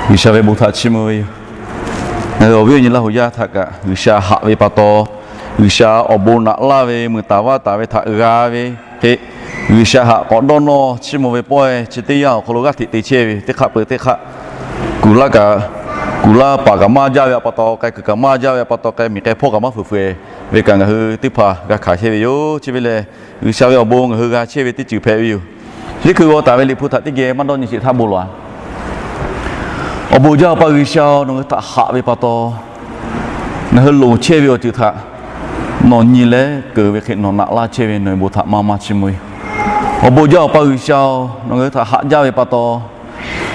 G'uiˬsha ve bon htaꞈ chiˇ mvuh ve yoˬ. Ngaˬ hui awˬ viˉ awˬ nyi Laˇ huˍ yaˇ htaꞈ kaꞈ G'uiˬsha haꞈ ve pa taw, G'uiˬsha awˬ bon naꞈ laˇ ve mui taˍ vaˇ taˍ ve htaꞈ g'a ve hk'e, G'uiˬsha haꞈ k'awꞈ dawˇ nawˇ chiˇ mvuh ve pawehˇ chi teˇ yanˇ awˬ hk'aw lo g'aˇ hteꞈ te chehˇ ve teˇ hk'aˆ peuˬ teˇ hk'aˆ, kuˬ laˇ kaꞈ, kuˬ laˇ paˍ kaꞈ maˇ jaˇ ve a pa taw, k'ai kuiˬ kaꞈ maˇ jaˇ ve a pa taw, k'ai miˬ k'ai hpawˇ kaꞈ maˇ fuiˍ fuiˍ ve kaꞈ ngaˬ hui teˇ hpaˍ g'a hkanˍ chehˇ ve yoˬ. Chi ve lehˬ, G'uiˬsha ve awˬ bon ngaˬ hui g'a chehˇ ve teˇ ceuˬ hpehꞈ ve yoˬ. Liꞈ hkui g'aw taˍ ve Liꞈ hpu htaꞈ teˇ geh maˇ dawˇ nyi sheˍ htaˇ bon lawˬ-a. Awˬ bon jaˇ Awˬ pa G'uiˬsha-oˬ, nawˬ hui htaꞈ haꞈ ve pa taw, ngaˬ hui loˍ chehˇ ve awˬ ceuˬ htaꞈ nawˬ nyi leh keunˍ ve hk'e nawˬ naꞈ laˇ chehˇ ve nawˬ ve bon htaꞈ maˇ maˇ chiˇ mvuh ve. Awˬ bon jaˇ Awˬ pa G'uiˬsha-oˬ, nawˬ hui htaꞈ haꞈ jaˇ ve pa taw,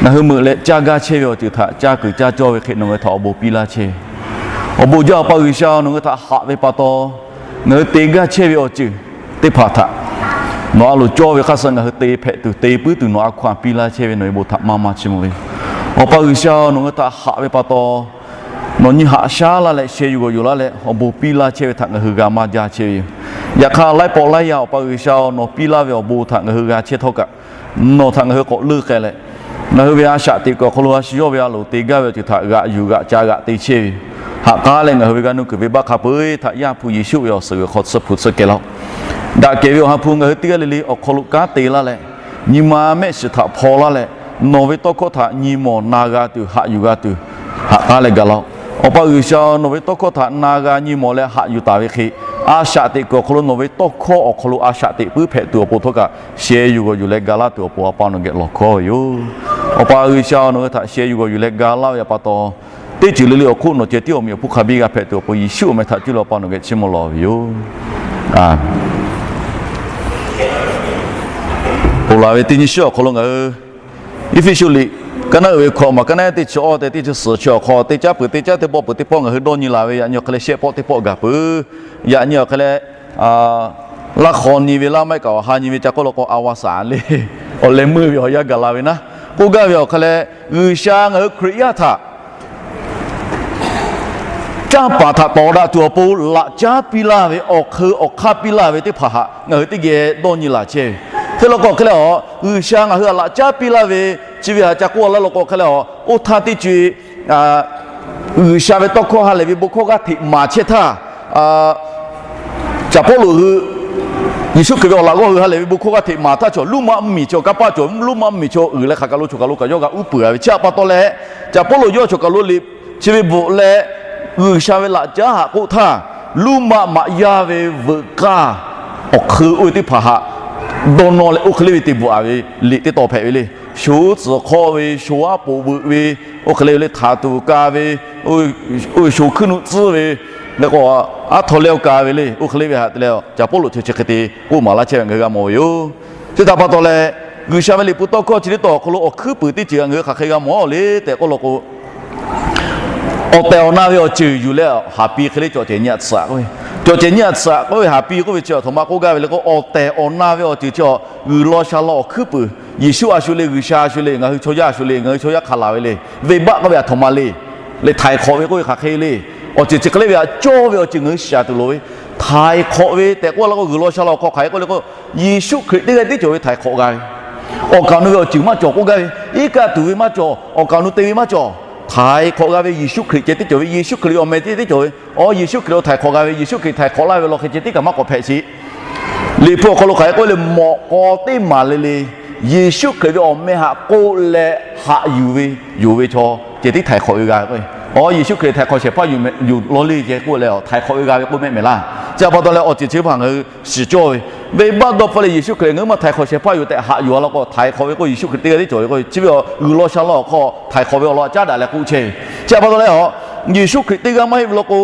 ngaˬ hui meuꞈ leh caˇ gaˇ chehˇ ve awˬ ceuˬ htaꞈ caˇ kuiˬ caˇ cawˇ ve hk'e nawˬ hui htaꞈ awˬ bon piˇ laˇ chehˇ ve. Awˬ bon jaˇ Awˬ pa G'uiˬsha-oˬ, nawˬ hui htaꞈ haꞈ ve pa taw, ngaˬ hui te gaˇ chehˇ ve awˬ ceuˬ teˇ hpaˍ htaꞈ nawˬ a loˍ cawˇ ve hk'aˇ suh ngaˬ hui te hpehꞈ tuˬ te puiˉ tuˬ nawˬ a hkaw anˬ piˇ laˇ chehˇ ve nawˬ ve bon htaꞈ maˇ maˇ chiˇ mvuh ve. Awˬ pa G'uiˬsha-oˬ, nawˬ hui htaꞈ haꞈ ve pa taw, nawˬ nyi haꞈ shaˉ laˇ leh sheh yuˬ g'awˬ yuˬ laˇ leh awˬ bon piˇ laˇ chehˇ ve htaꞈ ngaˬ hui g'a maˇ jaˇ chehˇ ve yoˬ. Yaꞈ hk'aˇ laiˉ pawˆ laiˉ yaˇ Awˬ pa G'uiˬsha-oˬ, nawˬ piˇ laˇ ve awˬ bon htaꞈ ngaˬ hui g'a chehˇ htawˇ kaꞈ, nawˬ htaꞈ ngaˬ hui k'awꞈ leuˆ k'ai leh, ngaˬ hui ve a shaꞈ teꞈ kuiˬ awˬ hk'aw lo a shu yawˇ ve a loˍ te gaˇ ve awˬ ceuˬ htaꞈ g'aꞈ yuˬ g'aꞈ ca g'aꞈ te chehˇ ve, haꞈ k'aˉ leh ngaˬ hui ve g'a nuˇ kuiˬ venˇbaˆ hk'a peu-eˬ htaꞈ Yaˇ hpu Yeˍsuˆ ve awˬ suhˍ g'uiˬ hk'aw tsuhˇ hpu tsuhˇ kehˬ laˇ-oˆ. Daꞈ kehˬ ve Awˬ ha hpu ngaˬ hui teˇ g'aˇ le le awˬ hk'aw lo kanˉ te laˇ leh, nyi ma mehˆ shiˍ htaꞈ hpaw laˇ leh, nawˬ ve tawˇ hkawˇ htaꞈ nyi mawˬ na g'a tuˬ haꞈ yuˬ g'a tuˬ, haꞈ k'aˉ leh gaˬ laˇ-oˆ. Awˬ pa G'uiˬsha, nawˬ ve tawˇ hkawˇ htaꞈ na g'a nyi mawˬ leh haꞈ yuˬ taˍ ve hk'e, a shaꞈ teꞈ kuiˬ awˬ hk'aw lo nawˬ ve tawˇ hkawˇ awˬ hk'aw lo a shaꞈ teꞈ puiˉ hpehꞈ tuˬ awˬ pon htawˇ kaꞈ sheh yuˬ g'awˬ yuˬ leh ga laˇ tuˬ awˬ pon A pa nawˬ geh lawˬ hkawˇ ve yoˬ. Awˬ pa G'uiˬsha, nawˬ hui htaꞈ sheh yuˬ g'awˬ yuˬ leh ga laˇ ve a pa taw, teˇ ceuˬ le le awˬ hk'oˆ nawˬ ceh tiˉ awˬ meꞈ awˬ hponˇ hk'a biˇ g'a hpehꞈ tuˬ awˬ pon Yeˍsuˆ awˬ meh htaꞈ cuˇ leh A pa nawˬ geh chiˇ mvuh lawˬ ve yoˬ. Ponˬ laˬ ve teˇ nyi shiˉ awˬ hk'aw lo ngaˬ hui Eˇfeˇsuꞈ liꞈ kaˉ naˉ uiˍ ve hkawꞈ maˬ kaˉ naˉ teˇ chi awˇ tehꞈ teˇ chi suhˍ chi awˬ hk'aw teˇ caˉ peuˬ teˇ caˉ teˇ pawˆ peuˬ teˇ pawˆ ngaˬ hui dawˇ nyi laˬ ve, yaꞈ nyi awˬ hk'e leh shehˆ pawˆ teˇ pawˆ gaˬ peuˬ. Yaꞈ nyi awˬ hk'e leh laˇ hk'aw nyi ve laˇ maˇ heˆ kaꞈ awˬ ha nyi ve ca k'oˆ law k'o a va saˍ le, awˬ leh meuˇ ve awˬ yanˇ gaˬ la ve naˉ, k'oˆ gaˇ ve awˬ hk'e leh G'uiˬsha ngaˬ hui Hkriꞈ yaˇ htaꞈ canˇ paˍ htaꞈ tawˍ daꞈ tuˬ awˬ pon laꞈ caˉ piˇ laˇ ve, awˬ hk'eu awˬ hk'aˇ piˇ laˇ ve teˇ hpaˍ htaꞈ ngaˬ hui teˇ geh dawˇ nyi laˬ chehˇ ve. Hk'e law k'o hk'e leh a, G'uiˬsha ngaˬ hui htaꞈ laꞈ caˉ piˇ laˇ ve chi ve htaꞈ ca k'oˆ laˇ law k'o hk'e leh a, oˇ htaˇ teˇ co e G'uiˬsha ve tawˇ hkawˇ ha lehˬ ve bon hkawˇ g'aˇ hteꞈ maˍ chehˇ htaˇ, Caˍ Pawˇluꞈ hui Yeˍsuˆ Hkriꞈ ve awˬ laꞈ g'awˇ hui ha lehˬ ve bon hkawˇ g'aˇ hteꞈ maˍ htaˇ, chaw Roˉmaꞈ mvuhˇmiˬ chaw kanˇ paˆ cawˬ, Roˉmaꞈ mvuhˇmiˬ chaw uiˍ leh hk'aˬ kaˬ lo chaw kaˬ lo kaꞈ yawˇ g'a uˉ peunˍ a ve chi htaꞈ pa taw leh, Caˍ Pawˇluꞈ yawˇ chaw kaˬ lo liꞈ chi ve bvuhꞈ leh G'uiˬsha ve laꞈ caˉ htaꞈ k'oˆ htaˇ, Roˉmaꞈ maꞈ yaˇ ve veuꞈ k'aˇ awˬ hk'eu oˇ ve teˇ hpaˍ htaꞈ dawˇ nawˇ leh oˇ hk'e le ve te bvuhꞈ a ve liꞈ teˇ taw hpehꞈ ve le. Sho tcuhˍ hk'awˆ ve, sho aˉ poꞈ veuꞈ ve, oˇ hk'e le ve le htaˍ tuˍ ka ve, oˇ ve sho hkuiˉ nuˆ tcuhˉ ve, leh k'o aˉ htaw leh oˇ ka ve le. Oˇ hk'e le ve htaꞈ te leh Caˍ Pawˇluꞈ chi chi hk'e te k'oˆ maˍ laˇ chehˇ ve ngaˬ hui g'a mawˬ ve yoˬ. Chi htaꞈ pa taw leh, G'uiˬsha ve liꞈ hpu tawˇ hkawˇ chi teˇ taw awˬ hk'aw lo awˬ hkuiˉ puiˍ teˇ ceuˬ ngaˬ hui hk'aˬ hk'e g'a mawˬ le tehꞈ k'oˆ law k'o, awˬ tehˬ awˬ na ve awˬ ceuˬ yuˬ leh haˍ pi hk'e le cawˬ cehˬ nyi a tsuhꞈ k'oˆ ve, cawˬ cehˬ nyi a tsuhꞈ k'oˆ ve haˍ pi k'oˆ ve chi a htoꞈ ma k'oˆ gaˇ ve le k'o, awˬ tehˬ awˬ na ve awˬ ceuˬ chi a, G'uiˬ law sha law awˬ hkuiˉ puiˍ, Yeˍsuˆ a shu le, G'uiˬsha a shu le, ngaˬ hui chaw yaˇ a shu le, ngaˬ hui chaw yaˇ hk'a laˬ ve le, venˇbaˆ k'oˆ ve a htoꞈ ma le, leh htaiˍ hk'awꞈ ve k'oˆ ve hk'aˬ hk'e le, awˬ ceuˬ chi hk'e le ve htaꞈ cawˇ ve awˬ ceuˬ ngaˬ hui shiˍ tuˬ loˍ ve, htaiˍ hk'awꞈ ve tehꞈ k'oˆ laˇ k'o, G'uiˬ law sha law awˬ hk'aw hk'aˬ hk'e k'oˆ le k'o, Yeˍsuˆ Hkriꞈ teˇ g'aˇ tiˉ cawˬ ve htaiˍ hk'awꞈ g'a ve, awˬ kaˍ awˬ nu ve awˬ ceuˬ maˇ cawˬ k'oˆ gaˇ ve, iˉ kaˆ tuˬ ve maˇ cawˬ, awˬ kaˍ awˬ nu te ve maˇ cawˬ, htaiˍ hk'awꞈ g'a ve Yeˍsuˆ Hkriꞈ ceh tiˉ cawˬ ve, Yeˍsuˆ Hkriꞈ ve awˬ meh ceh tiˉ cawˬ ve, awˬ Yeˍsuˆ Hkriꞈ lo htaiˍ hk'awꞈ g'a ve, Yeˍsuˆ Hkriꞈ htaiˍ hk'awꞈ laˇ ve law hk'e ceh tiˉ kaꞈ maˇ k'awꞈ hpehꞈ sheˍ. Liꞈ hpu awˬ hk'aw lo hk'aˬ hk'e k'oˆ le, mawꞈ k'aw teˇ maˬ le le, Yeˍsuˆ Hkriꞈ ve awˬ meh htaꞈ k'oˆ leh haꞈ yuˬ ve, yonˍ ve chaw ceh tiˉ htaiˍ hk'awꞈ ve g'a ve k'o, awˬ Yeˍsuˆ Hkriꞈ htaiˍ hk'awꞈ shehˍ hpaˇ yuˬ law le ceh k'oˆ leh, htaiˍ hk'awꞈ ve g'a ve k'oˆ mehˆ mehˍ laˇ. Chi a pa taw leh awˬ ceuˬ chi hpaˍ ngaˬ hui shiˍ cawˇ ve, venˇbaˆ dawˇ hpfuhˇ leh Yeˍsuˆ Hkriꞈ ngaˬ hui maˇ htaiˍ hk'awꞈ shehˍ hpaˇ yoˬ tehꞈ haꞈ yuˬ a law k'o, htaiˍ hk'awꞈ ve k'o Yeˍsuˆ Hkriꞈ teˇ g'aˇ tiˉ cawˬ ve k'o, chi ve a G'uiˬ law sha law awˬ hk'aw htaiˍ hk'awꞈ ve awˬ lawn caˉ daꞈ leh k'oˆ chehˇ ve. Chi a pa taw leh a, Yeˍsuˆ Hkriꞈ teˇ g'aˇ maˇ heˆ ve law k'o,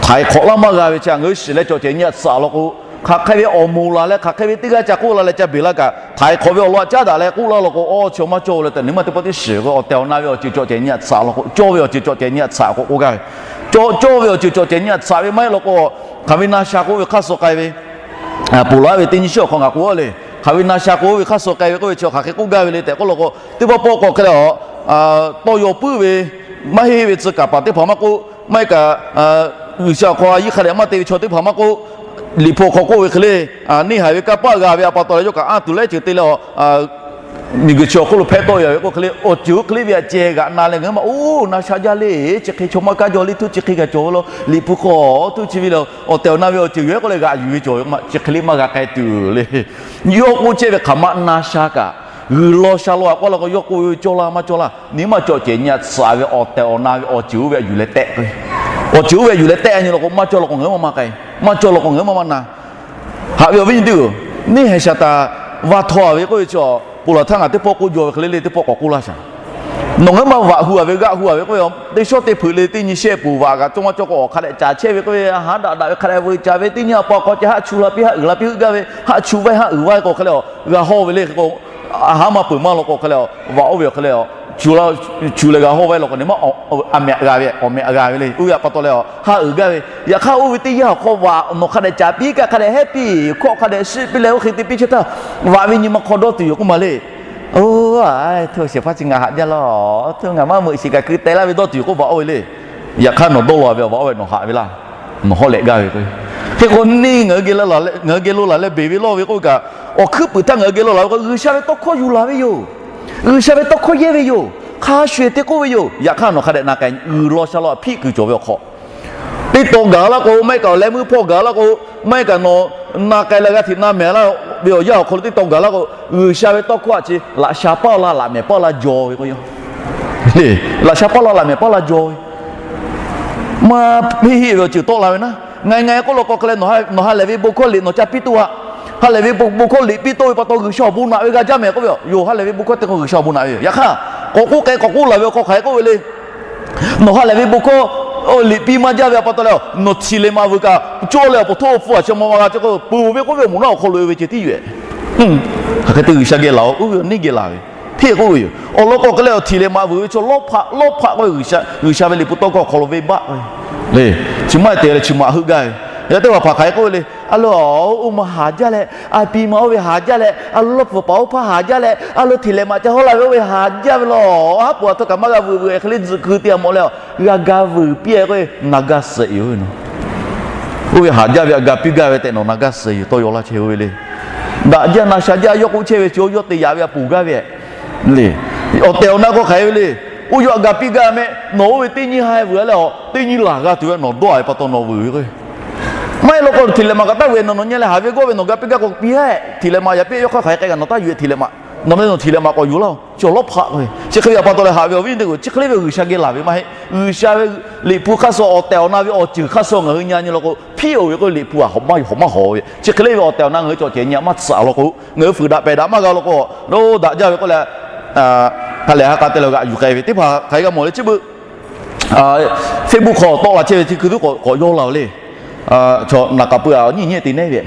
htaiˍ hk'awꞈ laˇ maˇ g'a ve chi ngaˬ hui shiˍ leh cawˬ cehˬ nyi a tsuhꞈ law k'o, hk'aˬ hk'e ve awˬ moˍ laˬ leh hk'aˬ hk'e ve teˇ g'aˇ ca k'oˆ la leh ca beˬ laˇ kaꞈ, htaiˍ hk'awꞈ ve awˬ lawn caˉ daꞈ leh k'oˆ laˇ law k'o, awˬ chaw maˇ cawˇ leh tehꞈ nawˬ hui maˇ teˇ pawˆ tiˉ shiˍ k'o, awˬ tehˬ awˬ na ve awˬ ceuˬ cawˬ cehˬ nyi a tsuhꞈ law k'o, cawˇ ve awˬ ceuˬ cawˬ cehˬ nyi a tsuhꞈ k'o k'oˆ gaˇ ve, cawˇ cawˇ ve awˬ ceuˬ cawˬ cehˬ nyi a tsuhꞈ ve maˇ heˆ law k'o, hk'aˬ ve na sha k'oˆ ve hk'aˇ suh k'ai ve, ponˬ laˬ ve teˇ nyi shiˉ awˬ hk'aw ngaˬ k'oˆ le, hk'aˬ ve na sha k'oˆ ve hk'aˇ suh k'ai ve k'oˆ ve chi hk'aˬ hk'e k'oˆ gaˇ ve le tehꞈ k'oˆ law k'o, teˇ pawˆ pawˆ k'awꞈ hk'e leh a, tawˇ yaw puiˉ ve, maˇ heˆ ve tcuh kaˍ paˍ teˇ hpaˍ maˇ k'oˆ, maˇ heˆ kaꞈ G'uiˬsha awˬ hk'aw a yiˇ hk'a dehꞈ maˇ te ve chaw teˇ hpaˍ maˇ k'oˆ, Liꞈ hpu awˬ hk'aw k'oˆ ve hk'e le, neˇ haiˬ ve kanˇ paˆ g'a ve a pa taw leh yawˇ kaꞈ anˇ tuˬ leh ceuˬ te leh a, miˬguiˬ chi awˬ hk'oˆ lo hpehˇ tawˆ yaꞈ ve k'oˆ hk'e le, awˬ ceuˬ oˇ hk'e le ve aꞈ ceh g'aꞈ na leh ngaˬ hui ma, oˇ na sha jaˇ le, chi hk'e chaw maˇ kaˇ jaw le, tuˇ chi hk'e kaꞈ cawˬ ve law, Liꞈ hpu hk'aw tuˇ chi ve le, awˬ tehˬ awˬ na ve awˬ ceuˬ yoˬ k'oˆ leh g'aꞈ yuˬ ve cawˬ ve ma, chi hk'e le maˇ g'a k'ai tuˬ le. Yawˇ k'oˆ chehˇ ve hk'aˬ ma na sha kaꞈ, g'uiˬ law sha law aꞈ k'oˆ la k'o, yawˇ k'oˆ ve cawˇ laˇ maˇ cawˇ laˇ, nyi ma cawˬ cehˬ nyi aꞈ tsuhꞈ ve awˬ tehˬ awˬ na ve awˬ ceuˬ oˇ ve aꞈ yuˬ leh tehˆ k'o, awˬ ceuˬ oˇ ve aꞈ yuˬ leh tehˆ nyi law k'o, maˇ cawˇ law k'o ngaˬ hui maˇ maˇ k'ai, maˇ cawˇ law k'o ngaˬ hui maˇ maˇ na. Haꞈ ve awˬ viˉ nyi teˇ-oˬ, neˇ haiˬ shaˍ taˍ va htaw ve k'oˆ ve chi, ponˬ laˬ htaˇ ngaˬ teˇ pawˆ k'oˆ jaw ve hk'e le le teˇ pawˆ k'awꞈ k'oˆ laˇ shaˍ. Nawˬ ngaˬ hui maˇ vaꞈ hu-a ve g'aˆ hu-a ve k'oˆ ve, teˇ shawˉ teˇ hpeuꞈ le teˇ nyi shehˆ peuˬ vaꞈ kaꞈ cawˇ maˇ cawˇ k'o awˬ hk'a dehꞈ caˍ chehˇ ve k'oˆ ve, haˉ daꞈ daꞈ ve hk'a dehꞈ veuꞈ caˍ ve teˇ nyi a pa k'aw ceh haˆ chu la piˇ haˆ uiˍ la piˇ heuˆ gaˇ ve, haˆ chu vaiˇ haˆ uiˍ vaiˇ k'o hk'e le, g'a hawˇ ve le k'o, haˉ maˇ peuˬ maˇ law k'o hk'e le, vaꞈ oˇ ve awˬ hk'e le, chu leh g'a hawˇ vaiˇ law k'o, neˇ maˇ aˬ mehꞈ g'a ve, awˬ mehꞈ g'a ve le. Oˇ ve aꞈ pa taw leh haˆ uiˍ gaˇ ve. Yaꞈ hk'aˇ oˇ ve teˇ yanˇ awˬ hk'aw vaꞈ nawˬ hk'a dehꞈ caˍ piˇ kaꞈ hk'a dehꞈ hehˉ piˇ hkawˆ hk'a dehꞈ shiˆ piˇ leh oˇ hk'e te piˇ chehˇ htaˇ, vaꞈ ve nyi ma hk'aw dawˇ tuˬ yoˬ k'oˆ ma le. Oˇ, a, hteˇ shehˍ hpaˇ chi ngaˬ haꞈ jaˇ laˇ, hteˇ ngaˬ maˇ meuꞈ shiˍ kaꞈ keu teh laˇ ve dawˇ tuˬ yoˬ k'oˆ vaꞈ oˇ ve le. Yaꞈ hk'aˇ nawˬ dawˇ law ve vaꞈ oˇ ve nawˬ haꞈ ve laˇ, nawˬ hawˉ lehꞈ gaˇ ve k'o, hk'e k'o neˇ ngaˬ hui geh lo laˬ leh beˬ ve lawˇ ve k'oˆ ve kaꞈ, awˬ hkuiˉ puiˍ htaˇ ngaˬ hui geh lo laˬ ve k'o, G'uiˬsha ve tawˇ hkawˇ yuˬ laˬ ve yoˬ. G'uiˬsha ve tawˇ hkawˇ yehˇ ve yoˬ. Hk'a shuˍ shuˍ te k'oˆ ve yoˬ. Yaꞈ hk'aˇ nawˬ hk'a dehꞈ na k'ai, g'uiˬ law sha law hpiˆ kuiˬ cawˬ ve awˬ hk'aw, teˇ taw gaˬ laˇ k'o, maˇ heˆ kaꞈ awˬ leh meuˇ hpawˇ gaˬ laˇ k'o, maˇ heˆ kaꞈ nawˬ na k'ai leh g'a hteꞈ na mehˍ laˇ ve awˬ yanˇ awˬ hk'aw lo teˇ taw gaˬ laˇ k'o, G'uiˬsha ve tawˇ hkawˇ aꞈ chi laꞈ sha paˇ la laꞈ mehˍ paˇ la jaw ve k'o, laꞈ sha paˇ la laꞈ mehˍ paˇ la jaw ve maˇ heˆ ve awˬ ceuˬ tawˆ la ve naˉ. Ngaˬ ngaˬ k'oˆ law k'o hk'e leh, nawˬ ha lehˬ ve bon hkawˇ liꞈ nawˬ ca piˇ toˆ-a. Ha lehˬ ve bon hkawˇ liꞈ piˇ toˆ ve pa taw G'uiˬsha awˬ bon naꞈ ve g'a jaˇ mehˍ k'oˆ ve yoˬ. Ha lehˬ ve bon hkawˇ te k'o G'uiˬsha awˬ bon naꞈ ve yoˬ. Yaꞈ hk'aˇ, k'awꞈ k'oˆ k'ai k'awꞈ k'oˆ laˬ ve awˬ hk'aw hk'aˬ hk'e k'oˆ ve le. Nawˬ ha lehˬ ve bon hkawˇ liꞈ piˇ maˇ jaˇ ve pa taw leh, nawˬ htiˍ lehˍ maꞈ vuiˬ kaꞈ cawˇ leh awˬ poˬ htoˆ awˬ pfuhˇ aꞈ chi ma ma g'a cawˇ k'o, peuˬ ve k'oˆ ve awˬ moˍ naˉ awˬ hk'aw lo-e ve ceh tiˉ yoˬ. Hk'aˬ hk'e te G'uiˬsha geh laˬ-oˬ, oˇ ve awˬ neˇ geh laˬ ve hteˇ k'oˆ ve yoˬ. Awˬ lawn k'o hk'e leh, awˬ htiˍ lehˍ maꞈ vuiˬ ve chaw lawˇ hpaꞈ lawˇ hpaꞈ k'oˆ ve, G'uiˬsha ve liꞈ hpu tawˇ hkawˇ awˬ hk'aw lo venˇbaˆ ve le. Chi maˇ te leh chi maꞈ heuˆ gaˇ ve. Yaꞈ teˇ hpaˍ hpaˍ hk'aˬ hk'e k'oˆ ve le. A lo, oˇ ma haˍ jaˇ leh, a pi ma oˇ ve haˍ jaˇ leh, a lo lawˇ pfuhˍ paˍ oˇ hpaˇ haˍ jaˇ leh, a lo htiˍ lehˍ maꞈ ca hawˉ la ve oˇ ve haˍ jaˇ ve law. Haˉ pui aˬ htoꞈ kaꞈ maˇ g'a vuiˬ vuiˬ hk'e le tzuhꞈ hkui te-a mawˬ leh, g'a ga vuiˬ piˇ-e k'oˆ ve na gaˇ suh yoˬ. Oˇ ve haˍ jaˇ ve a ga piˇ gaˇ ve tehꞈ nawˬ na gaˇ suh yoˬ. Tawˇ yaw laˇ chehˇ oˇ ve le. Daꞈ jaˇ na sha jaˇ yawˇ k'oˆ chehˇ ve chi yawˇ te yaꞈ ve a poˬ gaˇ ve le. Awˬ tehˬ awˬ na k'o hk'aˬ hk'e ve le. Oˇ yawˇ a ga piˇ gaˇ mehˆ, nawˬ oˇ ve teˇ nyi ha vuiˬ-a leh, a teˇ nyi laˬ g'a tuˬ ve nawˬ dawˇ-a ve pa taw nawˬ vuiˬ ve k'o, maˇ heˆ law k'o htiˍ lehˍ maꞈ kaꞈ taˇ yuˬ-e, nawˬ nawˬ nyi leh haˍ ve g'awˇ ve nawˬ ga piˇ gaˇ k'o piˇ-a. Htiˍ lehˍ maꞈ yaꞈ piˇ yawˇ hk'aˇ hk'aˬ hk'e k'ai kaꞈ nawˬ taˇ yuˬ-e htiˍ lehˍ maꞈ. Nawˬ meh nawˬ htiˍ lehˍ maꞈ k'awꞈ yuˬ laˇ-oˬ. Chi awˬ lawˇ hpaꞈ k'o leh haꞈ ve awˬ viˉ teˇ g'uiˬ chi hk'e le ve G'uiˬsha geh laˬ ve maˇ heˆ. G'uiˬsha ve liꞈ hpu hk'aˇ suh awˬ tehˬ awˬ na ve awˬ ceuˬ hk'aˇ suh ngaˬ hui nyi nyi law k'o, hpiˉ-oˬ ve k'o liꞈ hpu a hawꞈ maˇ hawꞈ ve. Chi hk'e le ve awˬ tehˬ awˬ na ngaˬ hui cawˬ cehˬ nyi-a maˇ tsuhꞈ law k'o, ngaˬ hui fuiˍ daꞈ pehˬ daꞈ maˇ g'a law k'o, oˇ daꞈ jaˇ ve k'oˆ leh, hk'a lehˬ ha k'a te leh g'aꞈ yuˬ k'ai ve teˇ hpaˍ hk'aˬ hk'e g'a mawˬ le. Chi beuꞈ Facebook hk'aw tawˆ la chehˇ ve chi hkui tuˉ k'awꞈ yaw la-oˬ le. Chaw naˍ k'aˍ pui-a nyiˇ nyiˇ te nehˉ ve,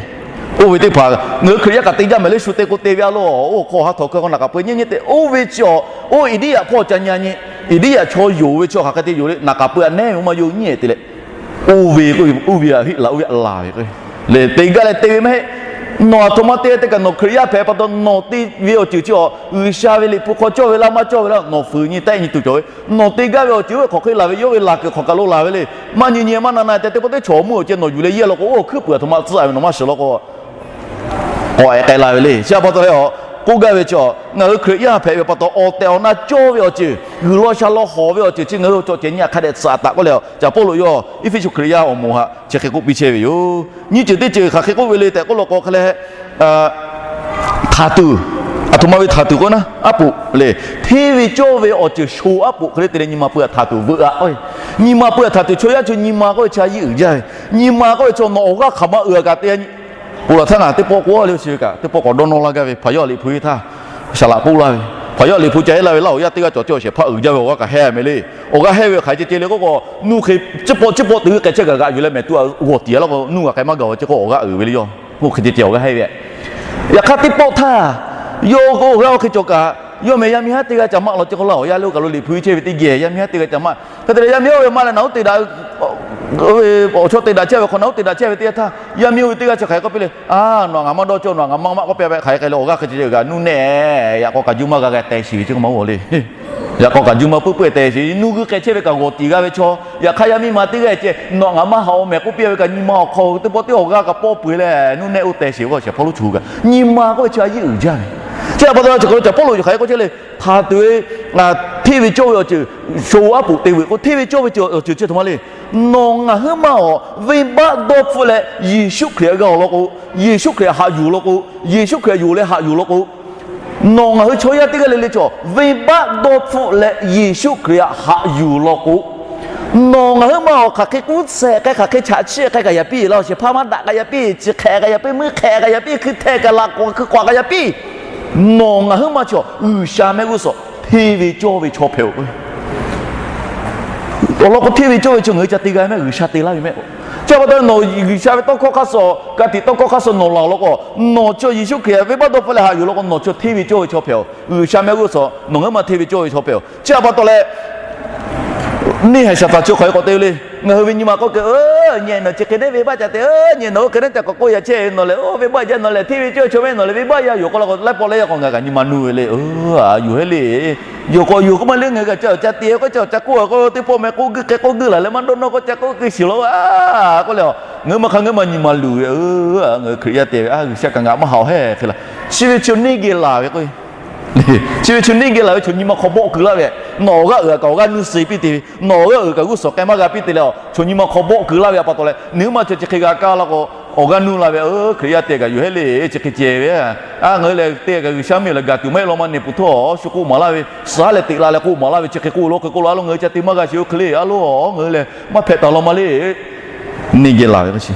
oˇ ve teˇ hpaˍ ngaˬ hui Hkriꞈ yaˇ kaꞈ te jaˇ mehˍ le. Shu te k'o te ve-a law. Oˇ hk'aw ha htawnˍ hk'e k'o naˍ k'aˍ pui nyiˇ nyiˇ te, oˇ ve chi a, oˇ Iˉdiˇyaꞈ hpawˇ ca nyi-a nyi. Iˉdiˇyaꞈ chaw yonˍ ve chi hk'aˬ hk'e te yonˍ le. Naˍ k'aˍ pui-a nehˉ ve maˇ yaw nyiˇ te leh, oˇ ve k'oˆ ve, oˇ ve a heˆ laˬ, oˇ ve a laˬ ve k'o, le te gaˇ leh te ve maˇ heˆ. Nawˬ aˬ htoꞈ ma te te kaꞈ nawˬ Hkriꞈ yaˇ hpehꞈ pa taw nawˬ te ve awˬ ceuˬ chi a, G'uiˬsha ve liꞈ hpu hk'aw cawˇ ve laˇ maˇ cawˇ ve laˇ nawˬ fuiˍ nyi tehˆ nyi tuˬ cawˬ ve. Nawˬ te gaˇ ve awˬ ceuˬ oˇ ve hk'aˬ hk'e laˬ ve, yawˇ ve laˬ kuiˬ hk'aˬ kaˬ lo laˬ ve le. Maˇ nyi nyi maˇ na na te teˇ pawˆ teˇ chaw awˬ meuˇ awˬ ceh nawˬ yuˬ leh yehˇ law k'o, oˇ awˬ hkuiˉ puiˍ aˬ htoꞈ ma tcuhˉ-a ve nawˬ maˇ shiˍ law k'o, k'awꞈ-e k'ai la ve le. Chi a pa taw leh a, k'oˆ gaˇ ve chi a, ngaˬ hui Hkriꞈ yaˇ hpehꞈ ve pa taw awˬ tehˬ awˬ na cawˇ ve awˬ ceuˬ, g'uiˬ law sha law hawˍ ve awˬ ceuˬ chi ngaˬ hui cawˬ cehˬ nyi-a hk'a dehꞈ tsuhꞈ taˍ k'oˆ leh, Caˍ Pawˇluꞈ yawˇ Eˇfeˇsuꞈ Hkriꞈ yaˇ awˬ moˍ htaꞈ chi hk'e k'oˆ piˇ chehˇ ve yoˬ. Nyiˇ ceuˬ teˇ ceuˬ hk'aˬ hk'e k'oˆ ve le tehꞈ k'oˆ law k'o hk'e leh, htaˍ tuˬ, aˬ htoꞈ ma ve htaˍ tuˬ k'oˆ naˉ, aˉ poꞈ le. Hteˇ ve cawˇ ve awˬ ceuˬ sho aˉ poꞈ hk'e le te leh nyi ma pui-a htaˍ tuˬ veuꞈ-a k'o, nyi ma pui-a htaˍ tuˬ chaw yaˇ chi nyi ma k'oˆ ve chi a yiˇ uiˍ jaˇ ve. Nyi ma k'oˆ ve chi nawˬ awˬ g'aˇ hk'aˬ ma uiˍ-a kaꞈ te-a nyi. Ponˬ laˬ htaˇ ngaˬ teˇ pawˆ k'oˆ le chi ve kaꞈ teˇ pawˆ k'awꞈ dawˇ nawˇ laˇ gaˇ ve Hpaˍ yaˇ liꞈ hpu ve htaˇ, shaˍ laꞈ k'oˆ laˇ ve, Hpaˍ yaˇ liꞈ hpu ca heˆ laˇ ve Laˇ huˍ yaˇ teˇ g'aˇ cawˬ cawˇ shehˍ hpaˇ uiˍ jaˇ ve awˬ g'aˇ kaꞈ hehˇ-a meh le. Awˬ g'aˇ hehˇ ve hk'aˬ ceh ceh le k'oˆ k'o, nuˇ hk'e, chi pawˆ chi pawˆ te g'uiˇ k'ai chehˇ kaꞈ g'aꞈ yuˬ leh mehˍ tuˬ g'awˬ tiˍ-a law k'o, nuˇ g'a k'ai maˇ gaˬ-a ceh k'o awˬ g'aˇ uiˍ ve le. Yawˇ oˇ hk'e ceh ceh awˬ g'aˇ hehˇ ve. Yaꞈ hk'aˇ teˇ pawˆ htaˇ, yawˇ oˇ g'aˇ oˇ hk'e cawˬ kaꞈ, yawˇ meh yaˇ miˇ haˉ teˇ g'aˇ ca maˆ law ceh k'o, Laˇ huˍ yaˇ le oˇ kaˬ lo liꞈ hpu chehˇ ve teˇ geh yaˇ miˇ haˉ teˇ g'aˇ ca maˆ. Hk'e te leh yaˇ miˇ oˇ ve maˇ leh naˬ uˉ te daꞈ, awˬ chawˇ te daꞈ chehˇ ve hk'aw naˬ uˉ te daꞈ chehˇ ve teˇ yanˇ htaˇ, yaˇ miˇ oˇ ve teˇ g'aˇ chi hk'aˬ hk'e k'oˆ piˇ le, a, nawˬ ngaˬ maˇ dawˇ cawˇ, nawˬ ngaˬ maˇ maˇ k'oˆ piˇ ve hk'aˬ hk'e k'ai le awˬ g'aˇ hk'e ceh kaꞈ nuˇ nehˆ yaꞈ k'aw kaꞈ juˇ maˇ g'a g'a te sheˍ ve ceh k'o maˇ g'awˬ le. Yaꞈ k'aw kaꞈ juˇ maˇ puiˉ puiˉ te sheˍ, nuˇ g'uiˇ k'ai chehˇ ve kaꞈ g'awˬ tiˍ g'a ve chaw, yaꞈ hk'aˇ yaˇ miˇ ma teˇ g'aˇ ceh nawˬ ngaˬ maˇ haꞈ-oˬ mehˍ k'oˆ piˇ ve kaꞈ nyi ma awˬ hk'aw teˇ pawˆ teˇ awˬ g'aˇ kaꞈ pawˆ peu-eˬ leh nuˇ nehˆ oˇ te sheˍ ve k'o shehˍ hpaˇ lonˉ chu kaꞈ nyi ma k'oˆ ve chi a yiˇ uiˍ jaˇ ve. Chi htaꞈ pa taw, chi hk'aw lo Caˍ Pawˇluꞈ yawˇ hk'aˬ hk'e k'oˆ chehˇ le, htaˍ tuˬ ve hteˇ ve cawˇ ve awˬ ceuˬ, sho aˉ poꞈ te veuꞈ k'o, hteˇ ve cawˇ ve awˬ ceuˬ chi htoꞈ ma le. Nawˬ ngaˬ huiˉ ma awˬ venˇbaˆ dawˇ hpfuhˆ leh Yeˍsuˆ Hkriꞈ g'a awˬ lawn k'o, Yeˍsuˆ Hkriꞈ haꞈ yuˬ lawn k'o, Yeˍsuˆ Hkriꞈ yonˍ leh haꞈ yuˬ lawn k'o, nawˬ ngaˬ hui chaw yaˇ teˇ g'aˇ le le chaw venˇbaˆ dawˇ hpfuhˆ leh Yeˍsuˆ Hkriꞈ htaꞈ haꞈ yuˬ lawn k'o, nawˬ ngaˬ huiˉ ma awˬ hk'aˬ hk'e k'uˉ shehˍ k'ai, hk'aˬ hk'e chaꞈ chiˆ k'ai kaꞈ yaꞈ piˇ laˇ, shehˍ hpaˇ maˇ daꞈ k'ai yaꞈ piˇ, chi hk'ehꞈ k'ai yaꞈ piˇ, meuˇ hk'ehꞈ k'ai yaꞈ piˇ, hkui hteh kaꞈ laꞈ k'awꞈ hkui k'awꞈ k'ai yaꞈ piˇ, nawˬ ngaˬ huiˉ ma chaw G'uiˬsha mehˆ g'uˇ suhˍ hteˇ ve cawˇ ve chaw hpehꞈ-oˬ. Awˬ lawn k'o, hteˇ ve cawˇ ve chaw ngaˬ hui ca te g'a mehˆ, G'uiˬsha te laˇ ve mehˆ. Chi pa taw nawˬ G'uiˬsha ve tawˇ hkawˇ hk'aˇ suh, ka tiꞈ tawˇ hkawˇ hk'aˇ suh nawˬ laˬ law k'o, nawˬ chaw Yeˍsuˆ Hkriꞈ venˇbaˆ dawˇ hpfuhˆ leh haꞈ yuˬ law k'o, nawˬ chaw hteˇ ve cawˇ ve chaw hpehꞈ-oˬ. G'uiˬsha mehˆ g'uˇ suhˍ nawˬ ngaˬ huiˉ ma hteˇ ve cawˇ ve chaw hpehꞈ-oˬ. Chi htaꞈ pa taw leh, neˇ haiˬ shaˍ taˍ chi hk'aˬ hk'e k'awꞈ te ve le. Ngaˬ hui ve nyi ma k'oˆ keu, nyi nawˬ chi hk'e neˉ venˇbaˆ ca te, nyi nawˬ oˇ hk'e neˉ ca k'awꞈ k'oˆ yaꞈ chehˇ ve, nawˬ lehˬ oˇ venˇbaˆ jaˇ, nawˬ lehˬ hteˇ ve cawˇ ve chaw mehˆ, nawˬ lehˬ venˇbaˆ yaˇ yoˬ k'oˆ law k'o, laiˉ pawˆ laiˉ yaˇ k'o ngaˬ kaꞈ nyi ma nuˇ ve le. Yoˬ hehˉ le. Yoˬ k'o yoˬ k'oˆ maˇ le, ngaˬ hui kaꞈ ca ca te k'oˆ ca ca k'oˆ k'o, teˇ pawˆ meh k'oˆ guiˇ hk'e k'oˆ guiˇ laˬ leh maˇ dawˇ nawˇ k'oˆ ca k'oˆ keu shiˍ law k'oˆ le. Ngaˬ hui ma hk'a ngaˬ hui ma nyi ma luˬ ve, ngaˬ hui Hkriꞈ yaˇ te ve, G'uiˬsha kaꞈ ngaˬ maˇ haꞈ-oˬ hehˉ hk'e la. Chi ve chaw neˇ geh laˬ ve k'o, chi ve chaw neˇ geh laˬ ve chaw nyi ma hk'aw bawˆ keu laˇ ve, nawˬ awˬ g'aˇ uiˍ kaꞈ awˬ g'aˇ nuˇ suh piˇ te ve, nawˬ awˬ g'aˇ uiˍ kaꞈ g'uˇ suhˍ k'ai maˇ g'a piˇ te leh, chaw nyi ma hk'aw bawˆ keu laˇ ve htaꞈ pa taw leh, nawˬ hui ma chaw chi hk'e g'a kaˇ law k'o, awˬ g'aˇ nuˇ la ve, Hkriꞈ yaˇ te kaꞈ yoˬ hehˉ le, chi hk'e ceh ve, a ngaˬ hui lehˬ te kaꞈ G'uiˬsha miˬ lehˬ gaˬ tuˬ maˇ heˆ law ma neˬ puˬ htawˇ, shu k'oˆ maˍ laˇ ve, suh leh teꞈ la leh k'oˆ maˍ laˇ ve, chi hk'e k'oˆ law hk'e k'oˆ law, a lo ngaˬ hui ca te maˇ g'a sheˍ oˇ hk'e le, a lo ngaˬ hui lehˬ maˇ hpehꞈ taˍ law ma le. Neˇ geh laˬ ve k'o chi,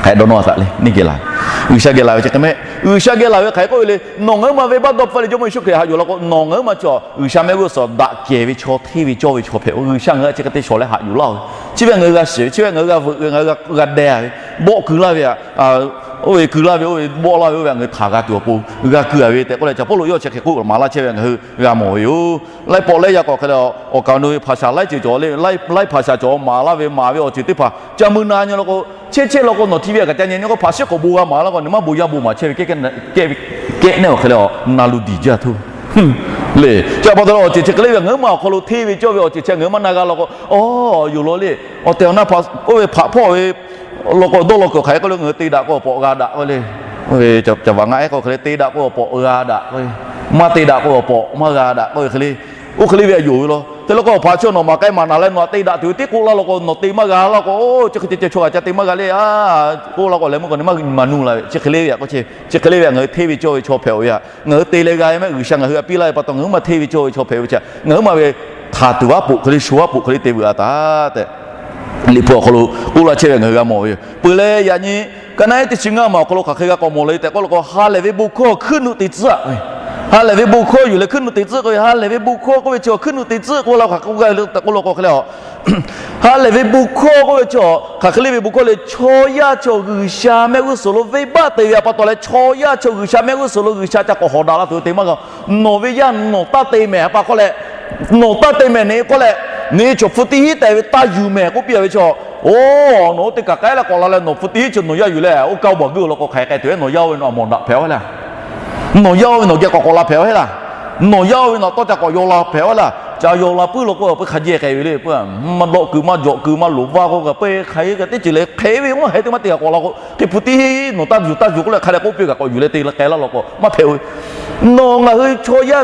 hk'e dawˇ nawˇ taˍ le, neˇ geh laˬ ve, G'uiˬsha geh laˬ ve chi hk'e mehˆ. G'uiˬsha geh laˬ ve hk'aˬ hk'e k'oˆ ve le, nawˬ ngaˬ huiˉ ma venˇbaˆ dawˇ hpfuhˆ leh Jawˇmawˇ Yeˍsuˆ Hkriꞈ haꞈ yuˬ law k'o, nawˬ ngaˬ huiˉ ma chaw G'uiˬsha mehˆ g'uˇ suhˍ daꞈ kehˬ ve chaw hteˇ ve cawˇ ve chaw hpehꞈ-oˬ. G'uiˬsha ngaˬ hui chi hk'e te shawˍ leh haꞈ yuˬ laˇ-oˬ ve, chi ve ngaˬ hui g'a shiˍ ve, chi ve ngaˬ hui g'a veuꞈ ve, ngaˬ hui g'a deh ve, bawˆ keu laˇ ve, oˇ ve keu laˇ ve, oˇ ve bawˆ laˇ ve, oˇ ve ngaˬ hui htaꞈ g'a tuˬ awˬ pon g'a keu-a ve tehꞈ k'oˆ leh, Caˍ Pawˇluꞈ yawˇ chi hk'e k'oˆ maˍ laˇ chehˇ ve ngaˬ hui g'a mawˬ ve yoˬ. Laiˉ pawˆ laiˉ yaˇ k'awꞈ hk'e le, awˬ kaˍ awˬ nu ve hpaˍ shaˍ laiˉ ceuˬ cawˬ le, laiˉ hpaˍ shaˍ cawˬ maˍ laˇ ve, maˍ ve awˬ ceuˬ teˇ hpaˍ ca mui na nyi law k'o, chehˇ chehˇ law k'o nawˬ hteˇ ve kaꞈ ca nyi nyi k'o, hpaˍ shiˉ k'awꞈ bon g'a maˍ laˇ k'o, nawˬ maˇ bon yaˇ bon maˍ chehˇ ve kehˉ kehˉ nehˉ awˬ hk'e le, na lu diˬ jaˇ htoˇ le. Chi pa taw leh awˬ ceuˬ chi hk'e le ve ngaˬ huiˉ ma awˬ hk'aw lo hteˇ ve cawˇ ve awˬ ceuˬ chi ngaˬ hui maˇ na g'a law k'o, a, yoˬ law le. Awˬ tehˬ awˬ na oˇ ve hpaꞈ hpawˇ ve law k'o dawˇ law kuiˬ hk'aˬ hk'e k'oˆ le, ngaˬ hui te daꞈ k'o awˬ pawꞈ g'a daꞈ k'oˆ le. Caˍ vaꞈ ngaˆ ehˉ k'o hk'e le, te daꞈ k'o awˬ pawꞈ g'a daꞈ k'oˆ le, maˇ te daꞈ k'o awˬ pawꞈ maˇ g'a daꞈ k'oˆ ve hk'e le. Oˇ hk'e le ve htaꞈ yonˍ ve law. Te law k'o, awˬ hpaˍ chi nawˬ maˍ k'ai maˍ naˍ leh nawˬ htaꞈ te daꞈ tuˬ ve tiˉ k'oˆ laˇ law k'o, nawˬ te maˇ g'a laˇ k'o, oˇ chi hk'e ceh ceh chaw kaꞈ ca te maˇ g'a le, a, k'oˆ laˇ k'o leh mvuhˇ k'o ne maˇ nyi ma nuˇ la ve, chi hk'e le ve htaꞈ k'oˆ chehˇ ve. Chi hk'e le ve htaꞈ ngaˬ hui hteˇ ve cawˇ ve chaw hpehꞈ-oˬ ve htaꞈ ngaˬ hui te leh g'a ve mehˆ. G'uiˬsha ngaˬ hui htaꞈ piˇ laˇ ve pa taw ngaˬ huiˉ ma hteˇ ve cawˇ ve chaw hpehꞈ ve chi ngaˬ huiˉ ma ve htaˍ tuˬ aˉ poꞈ hk'e le, sho aˉ poꞈ hk'e le te veuꞈ-a taˍ tehꞈ, Liꞈ hpu awˬ hk'aw lo k'oˆ laˇ chehˇ ve ngaˬ hui g'a mawˬ ve yoˬ. Peuˬ leh yaꞈ nyi ka naˆ ehˉ teˇ chi ngaˇ ma awˬ hk'aw lo hk'aˬ hk'e g'a k'awꞈ mawˬ le tehꞈ k'oˆ law k'o, ha lehˬ ve bon hkawˇ hkuiˉ nuˆ te tcuhˉ-a. Ha lehˬ ve bon hkawˇ yuˬ leh hkuiˉ nuˆ te tcuhˉ k'oˆ ve, ha lehˬ ve bon hkawˇ k'oˆ ve chi hkuiˉ nuˆ te tcuhˉ k'oˆ laˇ hk'aˬ hk'e g'a le tehꞈ k'oˆ law k'o hk'e le, a, ha lehˬ ve bon hkawˇ k'oˆ ve chi hk'aˬ hk'e le ve bon hkawˇ le, chaw yaˇ chaw G'uiˬsha mehˆ g'uˇ suhˍ lo venˇbaˆ te ve htaꞈ pa taw leh, chaw yaˇ chaw G'uiˬsha mehˆ g'uˇ suhˍ lo G'uiˬsha ca k'awꞈ hawꞈ daꞈ la tuˬ ve te maˇ g'a. Nawˬ ve yaˇ nawˬ taˇ te mehˍ pa k'oˆ leh, nawˬ taˇ te mehˍ ne k'oˆ leh, neˇ chaw hpu teˇ hinˉ tehꞈ ve taˇ yuˬ mehˍ k'oˆ piˇ-a ve chaw, oˬ, nawˬ oˇ teˇ kaꞈ k'ai leh k'awꞈ la leh nawˬ hpu teˇ hinˉ chi nawˬ yaˇ yuˬ leh oˇ kaˇ oˇ baˬ guˇ law k'o hk'aˬ hk'e te ve, nawˬ yaˇ oˇ ve nawˬ htaꞈ mawˬ daꞈ hpehꞈ-a ve laˇ. Nawˬ yaˇ oˇ ve nawˬ geh k'awꞈ k'awꞈ la hpehꞈ-a ve laˇ. Nawˬ yaˇ oˇ ve nawˬ tawˇ ca k'awꞈ yaw la hpehꞈ-a ve laˇ. Ca yaw la puiˉ law k'o, a, peu hk'a jehˇ k'ai ve le, maˇ dawˆ keu maˇ jawꞈ keu maˇ loˍ vaˇ k'oˆ kaꞈ peu hk'aˬ hk'e kaꞈ teˇ ceuˬ leh hk'e ve maˇ heh teˇ maˇ te kaꞈ k'awꞈ la k'o, hk'e hpu teˇ hinˉ nawˬ taˇ yuˬ taˇ yuˬ k'oˆ leh hk'a dehꞈ k'oˆ piˇ kaꞈ k'awꞈ yuˬ leh te leh k'ai laˇ law k'o maˇ hpehꞈ-oˬ. Nawˬ ngaˬ hui chaw yaˇ,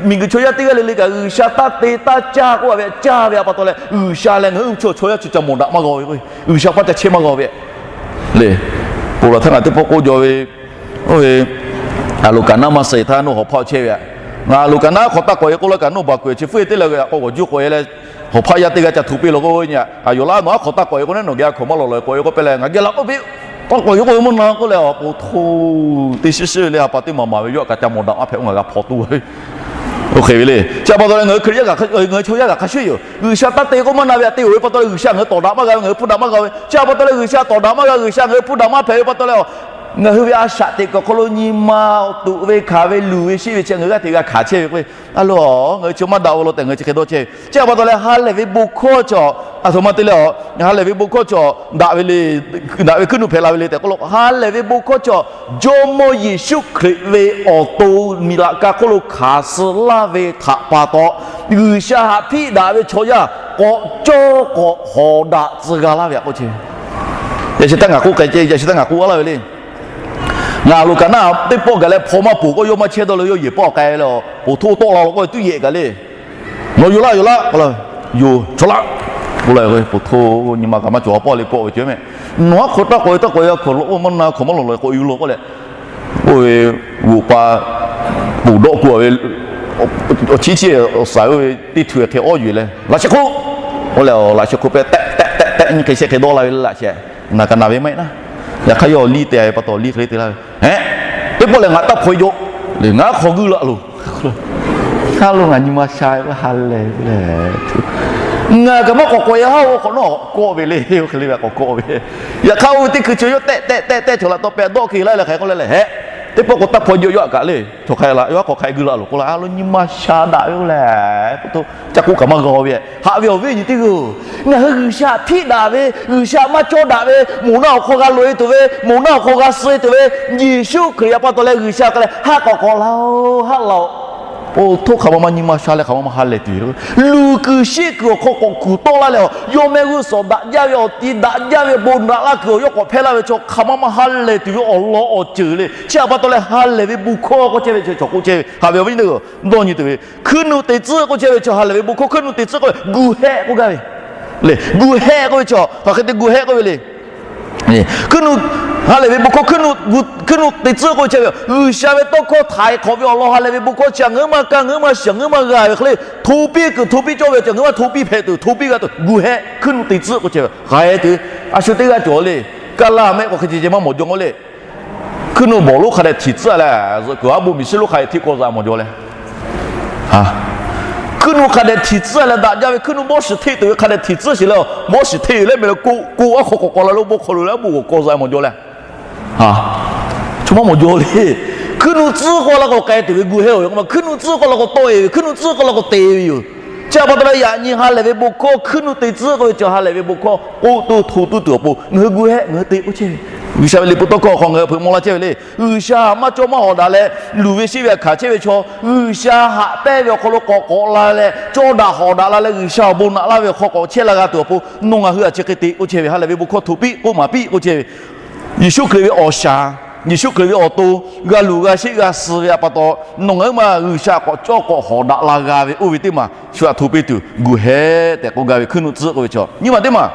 miˬguiˬ chaw yaˇ teˇ g'aˇ le le kaꞈ G'uiˬsha taˇ te taˇ caˇ k'oˆ ve, caˇ ve htaꞈ pa taw leh G'uiˬsha leh ngaˬ hui chaw yaˇ chi ca mawˬ daꞈ maˇ g'a ve, G'uiˬsha paˇ ca chehˇ maˇ g'a ve le. Pon la htaˇ ngaˬ teˇ pawˆ k'oˆ jaw ve, oˇ ve, a loˍ kaꞈ naˉ maˇ suh-e htaˇ nawˬ hawˍ hpaˇ chehˇ ve htaꞈ, ngaˬ loˍ kaꞈ naˉ aˬ hk'awꞈ taˇ k'awꞈ-e k'oˆ laˇ kaꞈ nawˬ baˬ kuiˬ chi fuiˉ-e teˇ leh k'awꞈ g'awˬ juˇ k'awꞈ-e leh, hawˍ hpaˇ yaˇ teˇ g'aˇ ca hto piˇ law k'o, yaꞈ yawˬ laˇ nawˬ aˉ hk'awꞈ taˇ k'awꞈ-e k'o naˉ nawˬ geh a hkaw maˇ lawˬ lawˬ-e k'awꞈ-e k'oˆ pehˇ leh ngaˬ geh laꞈ k'oˆ piˇ, taˇ k'awꞈ-e k'oˆ ve mvuhˇ naw k'oˆ leh, a po hto, teˇ shiˉ shiˉ ve le, a pa teˇ maˍ maˍ ve yawˇ kaꞈ ca mawˬ daꞈ maˇ hpehꞈ-o, ngaˬ g'a hpaw toˇ ve. Oˇ hk'e ve le. Chi pa taw leh ngaˬ hui Hkriꞈ yaˇ, ngaˬ hui chaw yaˇ kaꞈ hk'a shuˍ yoˬ. G'uiˬsha taˇ te k'oˆ maˇ na ve htaꞈ te-oˬ ve pa taw leh G'uiˬsha ngaˬ hui tawˍ daꞈ maˇ g'a ve, ngaˬ hui hpuˇ daꞈ maˇ g'a ve. Chi pa taw leh G'uiˬsha tawˍ daꞈ maˇ g'a, G'uiˬsha ngaˬ hui hpuˇ daꞈ maˇ hpehꞈ ve pa taw leh, ngaˬ hui ve a shaꞈ teꞈ kuiˬ awˬ hk'aw lo nyi ma tuꞈ ve hkanˍ ve luˬ ve sheˆ ve chi ngaˬ hui g'aˇ hteꞈ g'a hkanˍ chehˇ ve k'o, a lo, ngaˬ hui chi maˇ daꞈ-o law tehꞈ ngaˬ hui chi hk'e dawˇ chehˇ ve. Chi pa taw leh ha lehˬ ve bon hkawˇ chi, a htoꞈ ma te leh, a, ha lehˬ ve bon hkawˇ chi daꞈ ve le, daꞈ ve hkuiˉ nuˆ hpehꞈ la ve le tehꞈ k'oˆ law k'o, ha lehˬ ve bon hkawˇ chi Jawˇmawˇ Yeˍsuˆ Hkriꞈ ve awˬ to miˬ laꞈ ka hk'oˆ lo hkanˍ suh laˇ ve htaꞈ pa taw, G'uiˬsha htaꞈ hpiˆ daꞈ ve chaw yaˇ k'awꞈ cawˇ k'awꞈ hawˍ daꞈ tcuh g'a laˇ ve htaꞈ k'oˆ chehˇ ve. Yaꞈ shi htaˇ ngaˬ k'oˆ k'ai ceh, yaꞈ shi htaˇ ngaˬ k'oˆ laˇ ve le. Ngaˬ loˍ kaꞈ naˆ teˇ pawˆ gaˬ leh hpaw maˇ poˬ k'o, yawˇ maˇ chehˇ dawˇ leh yawˇ yehˬ pawˆ k'ai leh, poˬ htoˇ tawˆ la lo k'oˆ ve tuˉ yehˬ kaꞈ le. Nawˬ yoˬ laˇ, yoˬ laˇ, yoˬ, chaw laˇ k'oˆ leh, poˬ htoˇ nyi ma kaꞈ maˇ cawˬ, a pawˆ le kawˆ ve ceuˬ mehˆ. Nawˬ aˉ hk'aw taˇ k'awꞈ ve taˇ k'awꞈ ve, a hkaw lo maˇ na, a hkaw maˇ lawˬ lawˬ k'awꞈ yuˬ lo k'oˆ leh, oˇ ve g'oꞈ pa poˬ dawˆ ku ve awˬ chiˉ chiˉ awˬ suhˍ oˇ ve teˇ htu hk'e awˇ yuˬ leh, laꞈ sheh hk'oˆ k'oˆ leh, laꞈ sheh hk'oˆ pehˇ tehˆ tehˆ tehˆ tehˆ nyi hk'e shehˆ hk'e dawˇ la ve le laꞈ sheh. Ngaˬ kaꞈ naˬ ve maˇ heˆ naˉ. Yaꞈ hk'aˇ yawˇ liˇ te ve pa taw, liˇ hk'e le te laˇ ve, heˆ, teˇ pawˆ lehˬ ngaˬ taˇ hpaw jaw le, ngaˬ hk'aw guiˇ laˇ loˬ. Haˉ lo ngaˬ nyi ma sha ve ha lehˬ le. Ngaˬ kaꞈ maˇ k'awꞈ k'awꞈ e, haˉ lo k'awꞈ nawˉ kawˆ ve le, oˇ hk'e le ve k'awꞈ kawˆ ve. Yaꞈ hk'aˇ oˇ ve teˇ hkui chi yawˇ tehˆ tehˆ tehˆ tehˆ chaw laꞈ taw pehˇ dawˆ hk'e laˇ leh hk'aˬ hk'e k'oˆ leh le, heˆ, teˇ pawˆ k'o taˇ hpaw jaw, yawˇ a kaꞈ le, chaw hk'a la, yawˇ hk'aw hk'a guiˇ laˇ loˬ k'oˆ la, haˉ lo nyi ma sha daꞈ ve oˇ lehˬ, caˇ k'oˆ kaꞈ maˇ g'a ve. Haꞈ ve awˬ viˉ nyi teˇ g'aˇ-oˬ, ngaˬ hui G'uiˬsha htaꞈ htiˆ daꞈ ve, G'uiˬsha maˇ cawˇ daꞈ ve, moˬ naˆ awˬ hk'aw g'a loꞈ e tuˬ ve, moˬ naˆ awˬ hk'aw g'a suh e tuˬ ve, Yeˍsuˆ Hkriꞈ a pa taw leh G'uiˬsha k'ai leh, haˉ k'awꞈ k'awꞈ la-oˬ, haˉ la-oˬ. Oˇ htoˇ hk'aˬ ma maˇ nyi ma sha leh hk'aˬ ma maˇ ha lehˬ tuˬ ve. Luˬ kuiˬ sheˆ kuiˬ awˬ hk'aw k'awꞈ kuˬ tawˆ laˇ leh, yawˇ mehˆ g'uˇ suhˍ daꞈ jaˇ ve, awˬ ti daꞈ jaˇ ve, bon daꞈ laˇ kuiˬ awˬ yawˇ k'awꞈ hpehˇ laˇ ve chaw hk'aˬ ma maˇ ha lehˬ tuˬ ve awˬ lawn awˬ ceuˬ le. Chi a pa taw leh ha lehˬ ve bon hkawˇ k'oˆ chehˇ ve chi cawˬ k'oˆ chehˇ ve, haꞈ ve awˬ viˉ nyi teˇ g'aˇ-oˬ, dawˇ nyi tuˬ ve, hkuiˉ nuˆ te tcuhˉ k'oˆ chehˇ ve chi ha lehˬ ve bon hkawˇ hkuiˉ nuˆ te tcuhˉ k'oˆ ve, gu hehˆ k'oˆ gaˇ ve le. Gu hehˆ k'oˆ ve chi hk'aˬ hk'e te gu hehˆ k'oˆ ve le. Hkuiˉ nuˆ, ha lehˬ ve bon hkawˇ hkuiˉ nuˆ, hkuiˉ nuˆ te tcuhˉ k'oˆ chehˇ ve, G'uiˬsha ve tawˇ hkawˇ htaiˍ hk'awꞈ ve awˬ lawn ha lehˬ ve bon hkawˇ chi ngaˬ hui maˇ kaˇ, ngaˬ hui maˇ shiˍ, ngaˬ hui maˇ g'a ve hk'e le, hto piˇ kuiˬ hto piˇ cawˇ ve chi ngaˬ hui maˇ hto piˇ hpehꞈ tuˬ, hto piˇ g'a tuˬ, gu hehˆ hkuiˉ nuˆ te tcuhˉ k'oˆ chehˇ ve, hk'aˬ hk'e te, a shu teˇ g'aˇ cawˬ le. Kaˇ laˇ mehˆ k'awꞈ hk'e ceh ceh maˇ mawˬ jaw k'oˆ le. Hkuiˉ nuˆ bawˬ lonˉ hk'a dehꞈ htiˍ tcuhˉ leh, zuhꞈ kuiˬ aˉ bon miˬ shiˉ lonˉ hk'a dehꞈ htiˆ k'aw zuhꞈ mawˬ jaw leh, hkuiˉ nuˆ hk'a dehꞈ htiˍ tcuhˉ leh daꞈ jaˇ ve hkuiˉ nuˆ bawˇ shiˍ hteˆ tuˬ ve hk'a dehꞈ htiˍ tcuhˉ sheˍ leh, bawˇ shiˍ hteˆ leh mehˍ leh ko ko aˉ hk'aw k'awꞈ k'aw la lo bon hk'aw lo leh aˉ bon k'awꞈ k'aw zuhꞈ mawˬ jaw leh, chaw maˇ mawˬ jaw le. Hkuiˉ nuˆ tcuhˉ k'oˆ la k'o k'ai tuˬ ve gu hehˆ-oˬ, hkuiˉ nuˆ tcuhˉ k'oˆ la k'o tawˆ e ve, hkuiˉ nuˆ tcuhˉ k'oˆ la k'o te ve yoˬ. Chi a pa taw leh yaꞈ nyi ha lehˬ ve bon hkawˇ hkuiˉ nuˆ te tcuhˉ k'oˆ ve chi ha lehˬ ve bon hkawˇ k'oˆ tuˬ hto tuˬ tuˬ awˬ pon ngaˬ hui gu hehˆ ngaˬ hui te k'oˆ chehˇ ve. G'uiˬsha ve liꞈ hpu tawˇ hkawˇ hk'aw ngaˬ hui hpeuꞈ maw laˇ chehˇ ve le. G'uiˬsha maˇ cawˇ maˇ hawꞈ daꞈ leh, luˬ ve sheˆ ve htaꞈ hkanˍ chehˇ ve chaw, G'uiˬsha haꞈ pehnˇ ve awˬ hk'aw lo k'awꞈ k'awꞈ la leh, cawˇ daꞈ hawꞈ daꞈ la leh, G'uiˬsha awˬ bon naꞈ laˇ ve awˬ hk'aw k'awꞈ chehˇ la g'a tuˬ awˬ pon nawˬ ngaˬ hui a chi hk'e te k'oˆ chehˇ ve, ha lehˬ ve bon hkawˇ hto piˇ k'oˆ maˍ piˇ k'oˆ chehˇ ve. Yeˍsuˆ Hkriꞈ ve awˬ shaˍ, Yeˍsuˆ Hkriꞈ ve awˬ to g'a luˬ g'a sheˆ g'a suh ve a pa taw, nawˬ ngaˬ hui maˇ G'uiˬsha k'awꞈ cawˇ k'awꞈ hawꞈ daꞈ la g'a ve oˇ ve teˇ maˬ shu htaꞈ hto piˇ tuˬ gu hehˆ tehꞈ k'oˆ gaˇ ve hkuiˉ nuˆ tcuhˉ k'oˆ ve chaw nyiˇ maˬ teˇ maˬ.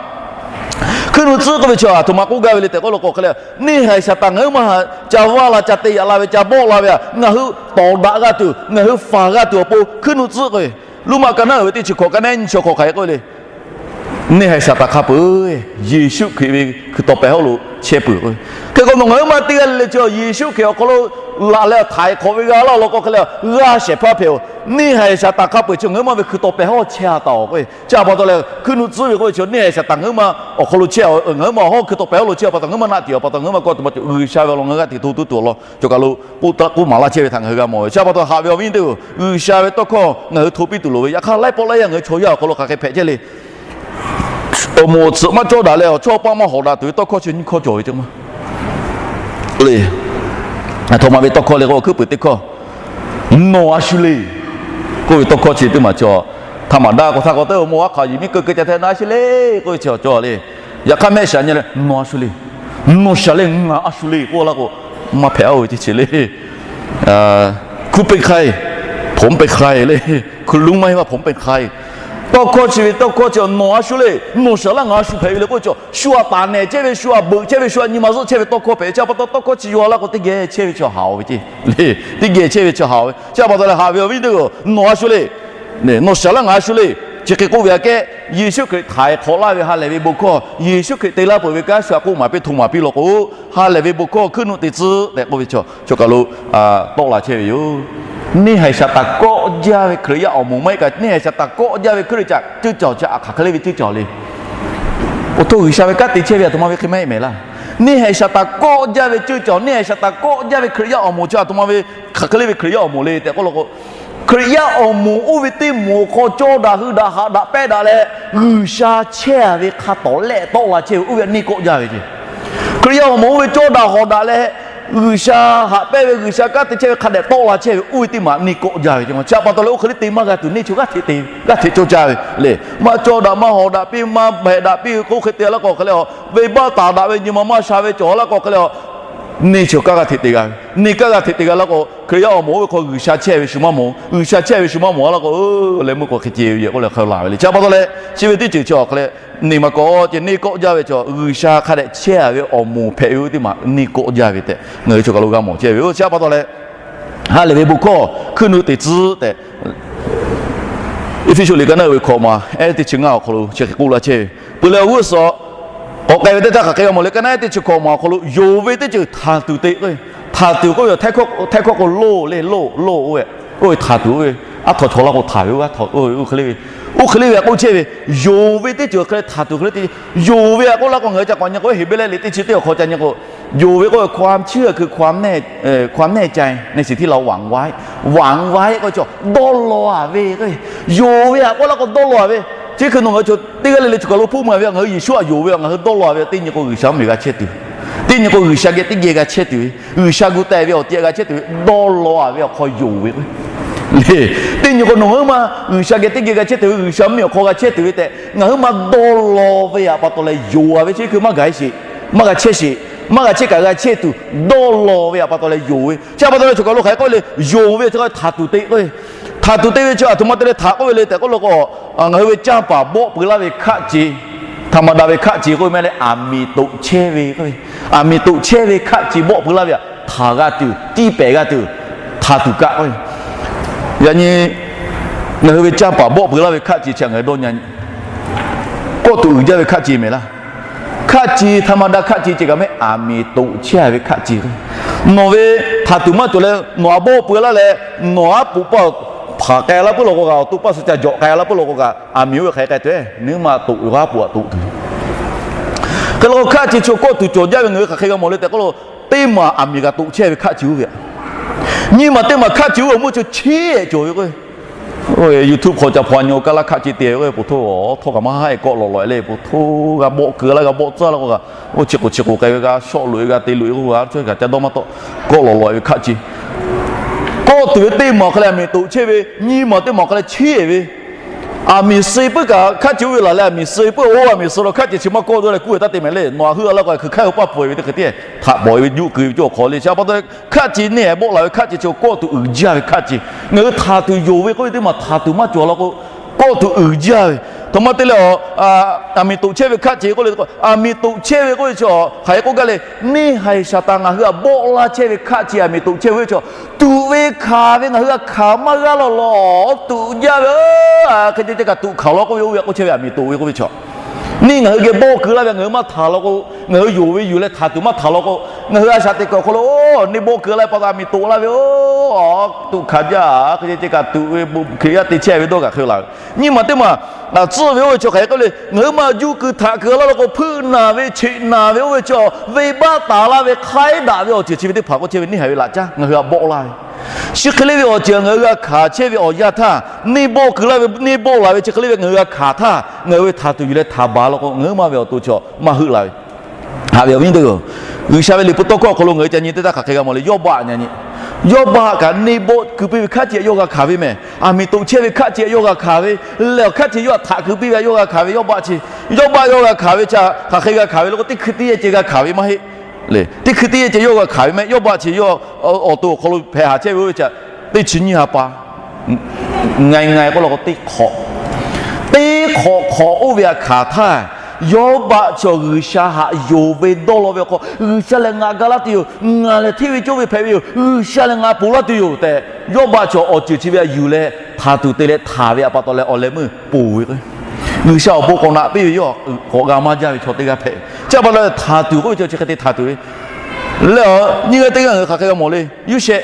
Hkuiˉ nuˆ tcuhˉ k'oˆ ve chaw aˬ htoꞈ ma k'oˆ gaˇ ve le tehꞈ k'oˆ la k'o hk'e le, neˇ haiˬ Saˍtanˍ ngaˬ hui maˇ ha ca vaˇ la ca te yaꞈ la ve ca bawˆ la ve htaꞈ ngaˬ hui tawˍ daꞈ g'a tuˬ ngaˬ hui faˍ g'a tuˬ awˬ pon hkuiˉ nuˆ tcuhˉ k'oˆ ve, Roˉmaꞈ ka naˉ uiˍ ve teˇ chi hkawꞈ ka naˉ nyiˇ chi hkawꞈ hk'aˬ hk'e k'oˆ ve le. Neˇ haiˬ Saˍtanˍ hk'a peuˬ Yeˍsuˆ Hkriꞈ ve hkui taw pehˍ hawˉ lo chehˇ peuˬ k'o, hk'e k'o nawˬ ngaˬ hui maˇ teˇ g'aˇ le le chi Yeˍsuˆ Hkriꞈ awˬ hk'aw lo laꞈ leh htaiˍ hk'awꞈ ve g'a laˇ law k'o hk'e le, g'aˇ shehˍ hpaˇ hpehꞈ-oˬ. Neˇ haiˬ Saˍtanˍ hk'a peuˬ chi ngaˬ hui maˇ ve hkui taw pehˍ hawˉ chehˇ a taˍ-oˬ k'o, chi a pa taw leh hkuiˉ nuˆ tcuhˉ ve k'oˆ ve chi neˇ haiˬ Saˍtanˍ ngaˬ hui maˇ awˬ hk'aw lo chehˇ, ngaˬ hui maˇ awˬ hawˉ hkui taw pehˍ hawˉ lo chehˇ a pa taw ngaˬ hui maˇ naˆ tiꞈ a pa taw ngaˬ hui maˇ kawˇ tuˬ maˇ cawˬ, G'uiˬsha ve awˬ lawn ngaˬ hui g'aˇ hteꞈ hto tuˉ tuˬ awˬ lawn cawˬ kaˬ lo k'oˆ k'oˆ maˍ laˇ chehˇ ve htaꞈ ngaˬ hui g'a mawˬ ve. Chi a pa taw haꞈ ve awˬ viˉ teˇ-oˬ, G'uiˬsha ve tawˇ hkawˇ ngaˬ hui hto piˇ tuˬ loˍ ve. Yaꞈ hk'aˇ laiˉ pawˆ laiˉ yanˇ ngaˬ hui chaw yaˇ awˬ hk'aw lo hk'aˬ hk'e hpehꞈ chehˇ le. Awˬ moˍ awˬ tsuhꞈ maˇ cawˇ daꞈ leh awˬ chawˇ paˇ maˇ hawꞈ daꞈ tuˬ ve tawˇ hkawˇ chi nyiˇ hkawˇ cawˬ ve ceh maˇ le. Aˬ htoꞈ ma ve tawˇ hkawˇ le k'o, hkuiˉ puiˍ teˇ hkawˇ, Nawˬ a shu le k'oˆ ve tawˇ hkawˇ chi teˇ maˬ cawˬ. Htaꞈ maˍ daꞈ k'o htaˇ k'o teˇ awˬ moˍ aˉ hk'aˬ yiˍ miˉ keu keu ca htaˇ, Nawˬ a shu le k'oˆ ve chi cawˬ le. Yaꞈ hk'aˇ mehˆ shaˍ nyi leh, Nawˬ a shu le, nawˬ shaˍ leh ngaˬ a shu le k'oˆ laˇ k'o, maˇ hpehꞈ-oˬ ve teˇ chi le. คุณเป็นใคร ผมเป็นใคร le, คุณรู้ไหมว่าผมเป็นใคร? Tawˇ hkawˇ chi ve tawˇ hkawˇ chi, Nawˬ a shu le, nawˬ shaˍ laˇ ngaˬ a shu hpehꞈ ve le k'oˆ ve chaw, shu htaꞈ taˍ nehˬ chehˇ ve, shu htaꞈ beuꞈ chehˇ ve, shu htaꞈ nyi ma zuhˆ chehˇ ve tawˇ hkawˇ hpehꞈ. Chi a pa taw tawˇ hkawˇ chi yaw laˇ k'o, teˇ geh chehˇ ve chaw haꞈ-oˬ ve ce le. Teˇ geh chehˇ ve chaw haꞈ-oˬ ve. Chi a pa taw leh haꞈ ve awˬ viˉ teˇ-oˬ, Nawˬ a shu le, nawˬ shaˍ laˇ ngaˬ a shu le, chi hk'e k'oˆ ve aꞈ kehˉ, Yeˍsuˆ Hkriꞈ htaiˍ hk'awꞈ laˇ ve ha lehˬ ve bon hkawˇ, Yeˍsuˆ Hkriꞈ te laˇ peuˬ ve kanˉ shu htaꞈ k'oˆ maˍ piˇ hto maˍ piˇ law k'o, ha lehˬ ve bon hkawˇ hkuiˉ nuˆ te tcuhˉ tehꞈ k'oˆ ve chaw, chaw kaˬ lo tawˆ la chehˇ ve yoˬ. Neˇ haiˬ Saˍtanˍ kawˆ jaˇ ve Hkriꞈ yaˇ awˬ moˍ maˇ heˆ kaꞈ, neˇ haiˬ Saˍtanˍ kawˆ jaˇ ve Hkriꞈ yaˇ ceuˇ cawˬ chi aˬ hk'aˬ hk'e le ve ceuˇ cawˬ le. Awˬ htoꞈ G'uiˬsha ve kanˉ te chehˇ ve aˬ htoꞈ ma ve hk'e maˇ heˆ mehˍ laˇ. Neˇ haiˬ Saˍtanˍ kawˆ jaˇ ve ceuˇ cawˬ, neˇ haiˬ Saˍtanˍ kawˆ jaˇ ve Hkriꞈ yaˇ awˬ moˍ chi aˬ htoꞈ ma ve hk'aˬ hk'e le ve Hkriꞈ yaˇ awˬ moˍ le tehꞈ k'oˆ law k'o, Hkriꞈ yaˇ awˬ moˍ oˇ ve teˇ moˍ awˬ hk'aw cawˇ daꞈ hui daꞈ haꞈ daꞈ pehˇ daꞈ leh, G'uiˬsha chehˇ ve hk'a tawˍ lehˆ tawˆ la chehˇ ve oˇ ve neˇ kawˆ jaˇ ve ce. Hkriꞈ yaˇ awˬ moˍ oˇ ve cawˇ daꞈ hawꞈ daꞈ leh, G'uiˬsha haꞈ pehnˇ ve G'uiˬsha kanˉ te chehˇ ve hk'a dehꞈ tawˆ la chehˇ ve oˇ ve teˇ maˬ neˇ kawˆ jaˇ ve ce. Chi a pa taw leh oˇ hk'e le te maˇ g'a tuˬ neˇ chaw g'aˇ hteꞈ te, g'aˇ hteꞈ cawˇ caˇ ve le. Maˇ cawˇ daꞈ maˇ hawꞈ daꞈ piˇ maˇ hpehꞈ daꞈ piˇ k'oˆ hk'e te laˇ k'o hk'e le, venˇbaˆ taˍ daꞈ ve nyi ma maˇ sha ve cawˬ laˇ k'o hk'e le, neˇ chi awˬ kaˇ g'a hteꞈ te g'a ve, neˇ kaˇ g'a hteꞈ te g'a laˇ k'o, Hkriꞈ yaˇ awˬ moˍ oˇ ve hk'aw G'uiˬsha chehˇ ve shu maˇ mawˬ, G'uiˬsha chehˇ ve shu maˇ mawˬ a laˇ k'o, leh meuˇ k'o hk'e ce ve yoˬ k'oˆ leh hk'a laˬ ve le. Chi pa taw leh chi ve teˇ ceuˬ chi awˬ hk'aw leh, neˇ maˇ kawˆ ce neˇ kawˆ jaˇ ve chaw, G'uiˬsha hk'a dehꞈ chehˇ a ve awˬ moˍ hpehꞈ ve oˇ ve teˇ maˇ neˇ kawˆ jaˇ ve tehꞈ ngaˬ hui chaw kaˬ lo g'a mawˬ chehˇ ve yoˬ. Chi pa taw leh, ha lehˬ ve bon hkawˇ hkuiˉ nuˆ te tcuhˉ tehꞈ, Eˇfeˇsuꞈ liꞈ ka naˆ uiˍ ve hkawꞈ maˬ ehˉ teˇ chi ngaˇ awˬ hk'aw lo chi hk'e k'oˆ laˇ chehˇ ve. Peuˬ leh awˬ g'uˇ suhˍ k'awꞈ k'ai ve teˇ htaˇ hk'aˬ hk'e g'a mawˬ le. Ka naˆ ehˉ teˇ chi hkawꞈ maˬ awˬ hk'aw lo yonˍ ve teˇ ceuˬ htaˍ tuˬ te k'o, htaˍ tuˬ k'oˆ ve, htaiˇ hkawˇ k'o loˇ le, loˇ loˇ oˇ ve, oˇ ve htaˍ tuˬ oˇ ve, aˉ htaw chaw laˇ k'o htaˍ ve oˇ ve, oˇ hk'e le ve, oˇ hk'e le ve k'oˆ chehˇ ve, yonˍ ve teˇ ceuˬ hk'e le htaˍ tuˬ hk'e le te, yonˍ ve a k'oˆ laˇ k'o ngaˬ hui ca k'awꞈ nyi k'o Heˍbrehˇ liꞈ teˇ chi teˇ awˬ hk'aw ca nyi k'o, yonˍ ve k'oˆ ve ความเชื่อ คือความแน่ ความแน่ใจ ในสิ่งที่เราหวังไว้ หวังไว้ k'oˆ ve chaw dawˇ law a ve k'o, yonˍ ve a k'oˆ laˇ k'o dawˇ law a ve, chi hk'e nawˬ ngaˬ hui chaw teˇ g'aˇ le le chaw kaˬ lo hpuˇ ma ve, ngaˬ hui Yeˍsuˆ htaꞈ yonˍ ve, ngaˬ hui dawˇ law a ve, teˇ nyi k'o G'uiˬsha mvuhˇ miˬ g'a chehˇ tuˬ, teˇ nyi k'o G'uiˬsha geh teˇ geh g'a chehˇ tuˬ ve, G'uiˬsha gu teh ve awˬ ceuˬ g'a chehˇ tuˬ ve, dawˇ law a ve awˬ hk'aw yonˍ ve k'o, teˇ nyi k'o nawˬ ngaˬ hui ma G'uiˬsha geh teˇ geh g'a chehˇ tuˬ ve, G'uiˬsha mvuhˇ miˬ awˬ hk'aw g'a chehˇ tuˬ ve tehꞈ ngaˬ hui ma dawˇ law ve a pa taw leh yonˍ a ve, chi hk'e maˇ gaˬ sheˍ, maˇ g'a chehˇ sheˍ, maˇ g'a chehˇ kaꞈ g'a chehˇ tuˬ dawˇ law ve a pa taw leh yonˍ ve. Chi a pa taw leh chaw kaˬ lo hk'aˬ hk'e k'oˆ le, yonˍ ve chi hk'e htaˍ tuˬ te k'o, htaˍ tuˬ te ve chi a htoꞈ ma te leh htaꞈ k'oˆ ve le tehꞈ k'oˆ lo k'o, ngaˬ hui ve canˇ paˍ bawˆ pui laˇ ve hkaˆ ce, htaꞈ ma daꞈ ve hkaˆ ce k'oˆ ve maˇ leh aˬ miˍ toꞈ chehˇ ve k'o, aˬ miˍ toꞈ chehˇ ve hkaˆ ce bawˆ pui laˇ ve a htaˍ g'a tuˬ, tiˇ pehˍ g'a tuˬ, htaˍ tuˬ kaꞈ k'o, yaꞈ nyi ngaˬ hui ve canˇ paˍ bawˆ pui laˇ ve hkaˆ ce chi ngaˬ hui dawˇ nyi kawˆ tuˬ uiˍ jaˇ ve hkaˆ ce mehˍ laˇ. Hkaˆ ce htaꞈ ma daꞈ hkaˆ ce ce kaꞈ mehˍ, aˬ miˍ toꞈ chehˇ ve hkaˆ ce k'o, nawˬ ve htaˍ tuˬ maˇ cawˬ leh nawˬ a bawˆ pui laˇ leh, nawˬ aˉ poꞈ paˇ hpaˍ k'ai laˇ puiˉ law k'o kaꞈ, awˬ to paˇ suh ca jawꞈ k'ai laˇ puiˉ law k'o kaꞈ, aˬ miˍ oˇ ve hk'aˬ hk'e k'ai tuˬ, nyi ma toꞈ ve aˉ poꞈ a toꞈ tuˬ. Hk'e law k'o hkaˆ ce chi kawˆ tuˬ cawˬ jaˇ ve ngaˬ hui hk'aˬ hk'e g'a mawˬ le tehꞈ k'oˆ lo, teˇ maˬ aˬ miˍ g'a toꞈ chehˇ ve hkaˆ ce oˇ ve a, nyi ma teˇ maˬ hkaˆ ce oˇ ve awˬ meuˇ chi chehˇ cawˬ ve k'o, YouTube hk'aw ca hpaw nyi awˬ kaˇ laˇ hkaˆ ce te ve k'o, po htoˇ a htawˇ kaꞈ maˇ haˆ e kawˆ lawꞈ lawꞈ e le, po htoˇ g'a bawˆ keu laˇ g'a bawˆ tcuhˉ laˇ k'o kaꞈ, oˇ chi k'oˍ chi k'oˍ k'ai ve g'a shawˆ loꞈ e g'a te loꞈ e k'o g'a ca dawˇ maˇ tawˆ, kawˆ lawꞈ lawꞈ e ve hkaˆ ce. Kawˆ tuˬ ve teˇ maˬ awˬ hk'aw leh aˬ miˍ toꞈ chehˇ ve, nyi ma teˇ maˬ awˬ hk'aw leh chehˇ ve, aˬ miˍ suh puiˉ kaꞈ hkaˆ ce oˇ ve laˬ leh aˬ miˍ suh puiˉ oˇ aˬ miˍ suh law hkaˆ ce chi maˇ kawˆ dawˇ leh kuˇ ve taˇ te mehˍ le. Nawˬ a heuˆ a laˇ k'o hkui hkaiˉ oˇ paˇ pawˬ e ve teˇ hk'e te htaꞈ pawˬ e ve juˆ keu ve cawˬ hk'aw le. Chi a pa taw hkaˆ ce neˇ a bawˆ la ve hkaˆ ce chi kawˆ tuˬ uiˍ jaˇ ve hkaˆ ce. Ngaˬ hui htaˍ tuˬ yonˍ ve k'oˆ ve teˇ maˬ htaˍ tuˬ maˇ cawˬ law k'o, kawˆ tuˬ uiˍ jaˇ ve. Htoꞈ ma te leh aˬ miˍ toꞈ chehˇ ve hkaˆ ce k'oˆ le, aˬ miˍ toꞈ chehˇ ve k'oˆ ve chi hk'aˬ hk'e k'oˆ gaˇ le, neˇ haiˬ Saˍtanˍ ngaˬ hui htaꞈ bawˆ laˇ chehˇ ve hkaˆ ce aˬ miˍ toꞈ chehˇ ve k'oˆ ve chi, tuꞈ ve hkanˍ ve ngaˬ hui htaꞈ hkanˍ maˇ g'aˇ law law tuꞈ jaˇ ve, hk'e ce ce kaꞈ tuꞈ hkanˍ law k'oˆ ve oˇ ve k'oˆ chehˇ ve aˬ miˍ toꞈ ve k'oˆ ve chi. Neˇ ngaˬ hui geh bawˆ keu laˇ ve ngaˬ hui maˇ htaˍ law k'o, ngaˬ hui yonˍ ve yuˬ leh htaˍ tuˬ maˇ htaˍ law k'o, ngaˬ hui a shaꞈ teꞈ kuiˬ awˬ hk'aw lo neˇ bawˆ keu laˇ ve pa taw aˬ miˍ toꞈ laˇ ve oˇ, tuꞈ hkanˍ jaˇ, hk'e ce ce kaꞈ tuꞈ ve bon Hkriꞈ yaˇ te chehˇ ve dawˇ kaꞈ hk'e laˬ ve. Nyi ma teˇ maˬ tcuhˇ ve oˇ ve chi hk'aˬ hk'e k'oˆ le, ngaˬ hui maˇ juˇ keu htaꞈ keu laˇ law k'o hpeuˆ naˬ ve cheꞈ naˬ ve oˇ ve chi, venˇbaˆ taˍ laˇ ve hk'aiˉ daꞈ ve awˬ ceuˬ chi ve teˇ hpaˍ k'oˆ chehˇ ve neˇ haiˬ ve laꞈ caˉ ngaˬ hui htaꞈ bawˆ laˇ ve. Chi hk'e le ve awˬ ceuˬ ngaˬ hui g'a hkanˍ chehˇ ve awˬ yanˇ htaˇ, neˇ bawˆ keu laˇ ve neˇ bawˆ la ve chi hk'e le ve ngaˬ hui g'a hkanˍ htaˇ, ngaˬ hui ve htaˍ tuˬ yuˬ leh htaˍ baˬ law k'o, ngaˬ hui maˇ ve awˬ to chaw maˇ heuˆ la ve. Haꞈ ve awˬ viˉ teˇ hpaˍ-oˬ, G'uiˬsha ve liꞈ hpu tawˇ hkawˇ awˬ hk'aw lo ngaˬ hui ca nyi teˇ htaˇ hk'aˬ hk'e g'a mawˬ le. Yawˇbaˆ nyi nyi, Yawˇbaˆ kaꞈ neˇ bawˆ keu piˇ ve hkaˆ ce yawˇ g'a hkanˍ ve mehˍ. Aˬ miˍ toꞈ chehˇ ve hkaˆ ce yawˇ g'a hkanˍ ve, lehˬ hkaˆ ce yawˇ htaꞈ htaꞈ keu piˇ ve yawˇ g'a hkanˍ ve. Yawˇbaˆ chi, Yawˇbaˆ yawˇ g'a hkanˍ ve chi hk'aˬ hk'e g'a hkanˍ ve le k'o, teˇ hkui teˇ yehˇ ceh g'a hkanˍ ve maˇ heˆ. Teˇ hkui teˇ yehˇ ceh yawˇ g'a hkanˍ ve mehˍ. Yawˇbaˆ chi yawˇ awˬ to awˬ hk'aw lo hpehꞈ haˍ chehˇ ve oˇ ve chi teˇ chi nyiˇ ha pa ngai ngai k'oˆ law k'o teˇ hk'awꞈ, teˇ hk'awꞈ hk'awꞈ oˇ ve htaꞈ hkanˍ htaˇ, Yawˇbaˆ chaw G'uiˬsha htaꞈ yonˍ ve dawˇ law ve awˬ hk'aw, G'uiˬsha lehˬ ngaˬ ga laˇ tuˬ yoˬ, ngaˬ lehˬ hteˇ ve cawˇ ve hpehꞈ ve yoˬ, G'uiˬsha lehˬ ngaˬ ponˬ laˇ tuˬ yoˬ tehꞈ, Yawˇbaˆ chaw awˬ ceuˬ chi ve htaꞈ yuˬ leh htaˍ tuˬ te leh htaˍ ve a pa taw leh awˬ leh meuˇ ponˬ ve k'o, G'uiˬsha awˬ bon k'awꞈ naꞈ piˇ ve yawˇ k'awꞈ g'a maˇ jaˇ ve chaw teˇ g'aˇ hpehꞈ. Chi a pa taw leh htaˍ tuˬ k'oˆ ve chi chi hk'e te htaˍ tuˬ ve lehˬ, nyiˇ g'aˇ teˇ g'aˇ ngaˬ hui hk'aˬ hk'e g'a mawˬ le. Yoˇsehꞈ,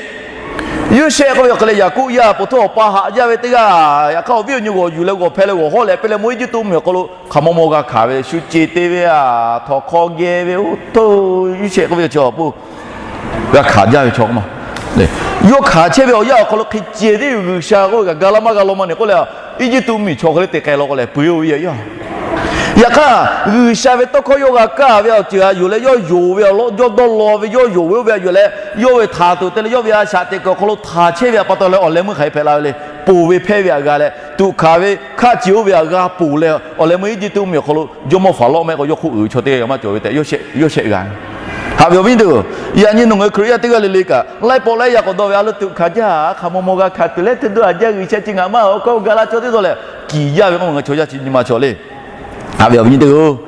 Yoˇsehꞈ k'oˆ ve awˬ hk'e leh Yaˍkoˆ yaˇ po htoˇ awˬ pa haꞈ jaˇ ve teˇ g'aˇ, yaꞈ hk'aˇ awˬ viˉ awˬ nyi g'awˬ yuˬ leh g'awˬ hpeh leh g'awˬ hawˉ leh pehˇ leh mawˇ Eˇjiˇtuꞈ mvuhˇmiˬ awˬ hk'aw lo hk'aˬ maw maw g'a hkanˍ ve, shu ceˬ te ve a, htawnˍ hk'aw geh ve oˇ htoˇ, Yoˇsehꞈ k'oˆ ve chi awˬ pon g'a hkanˍ jaˇ ve chaw k'oˆ ma. Yawˇ hkanˍ chehˇ ve awˬ yanˇ awˬ hk'aw lo hk'e ceh teˇ yoˬ. G'uiˬsha k'oˆ ve kaꞈ ga laˇ maˇ g'a law maˇ ne k'oˆ leh, Eˇjiˇtuꞈ mvuhˇmiˬ chaw hk'e le te k'ai law k'o lehˬ, peu-eˬ ve yoˬ. Yaꞈ hk'aˇ G'uiˬsha ve tawˇ hkawˇ yawˇ g'a kaˇ ve awˬ ceuˬ a yuˬ leh, yawˇ yonˍ ve awˬ lawn jawˇ dawˇ law ve, yawˇ yonˍ ve oˇ ve a yuˬ leh, yawˇ ve htaˍ tuˬ te leh yawˇ ve a shaꞈ teꞈ kuiˬ awˬ hk'aw lo htaˍ chehˇ ve a pa taw leh awˬ leh meuˇ hk'aˬ hk'e hpehꞈ la ve le. Ponˬ ve hpehˇ ve htaꞈ g'a leh, tuꞈ hkanˍ ve hkaˆ ce oˇ ve htaꞈ g'a ponˬ leh, awˬ leh meuˇ Eˇjiˇtuꞈ mvuhˇmiˬ awˬ hk'aw lo jawˇmawˇ Faˍlawˇ mehˆ k'o yawˇ hk'oˆ uiˍ ve chaw teˇ g'aˇ maˇ cawˬ ve tehꞈ Yoˇsehꞈ g'a ve. Haꞈ ve awˬ viˉ nyi teˇ hpaˍ-oˬ, yaꞈ nyi nawˬ ngaˬ hui Hkriꞈ yaˇ teˇ g'aˇ le le kaꞈ, laiˉ pawˆ laiˉ yaˇ k'awꞈ dawˇ ve a lo tuꞈ hkanˍ jaˇ, a hk'aˬ maw maw g'a hkanˍ tuˬ leh hteˇ dawˇ a jaˇ G'uiˬsha chi ngaˬ maˇ awˬ hkawˇ ga la cawˇ teˇ dawˇ leh kiˍ yaˇ ve k'o, ngaˬ hui chaw yaˇ chi nyi ma chaw le. Haꞈ ve awˬ viˉ nyi teˇ hpaˍ-oˬ,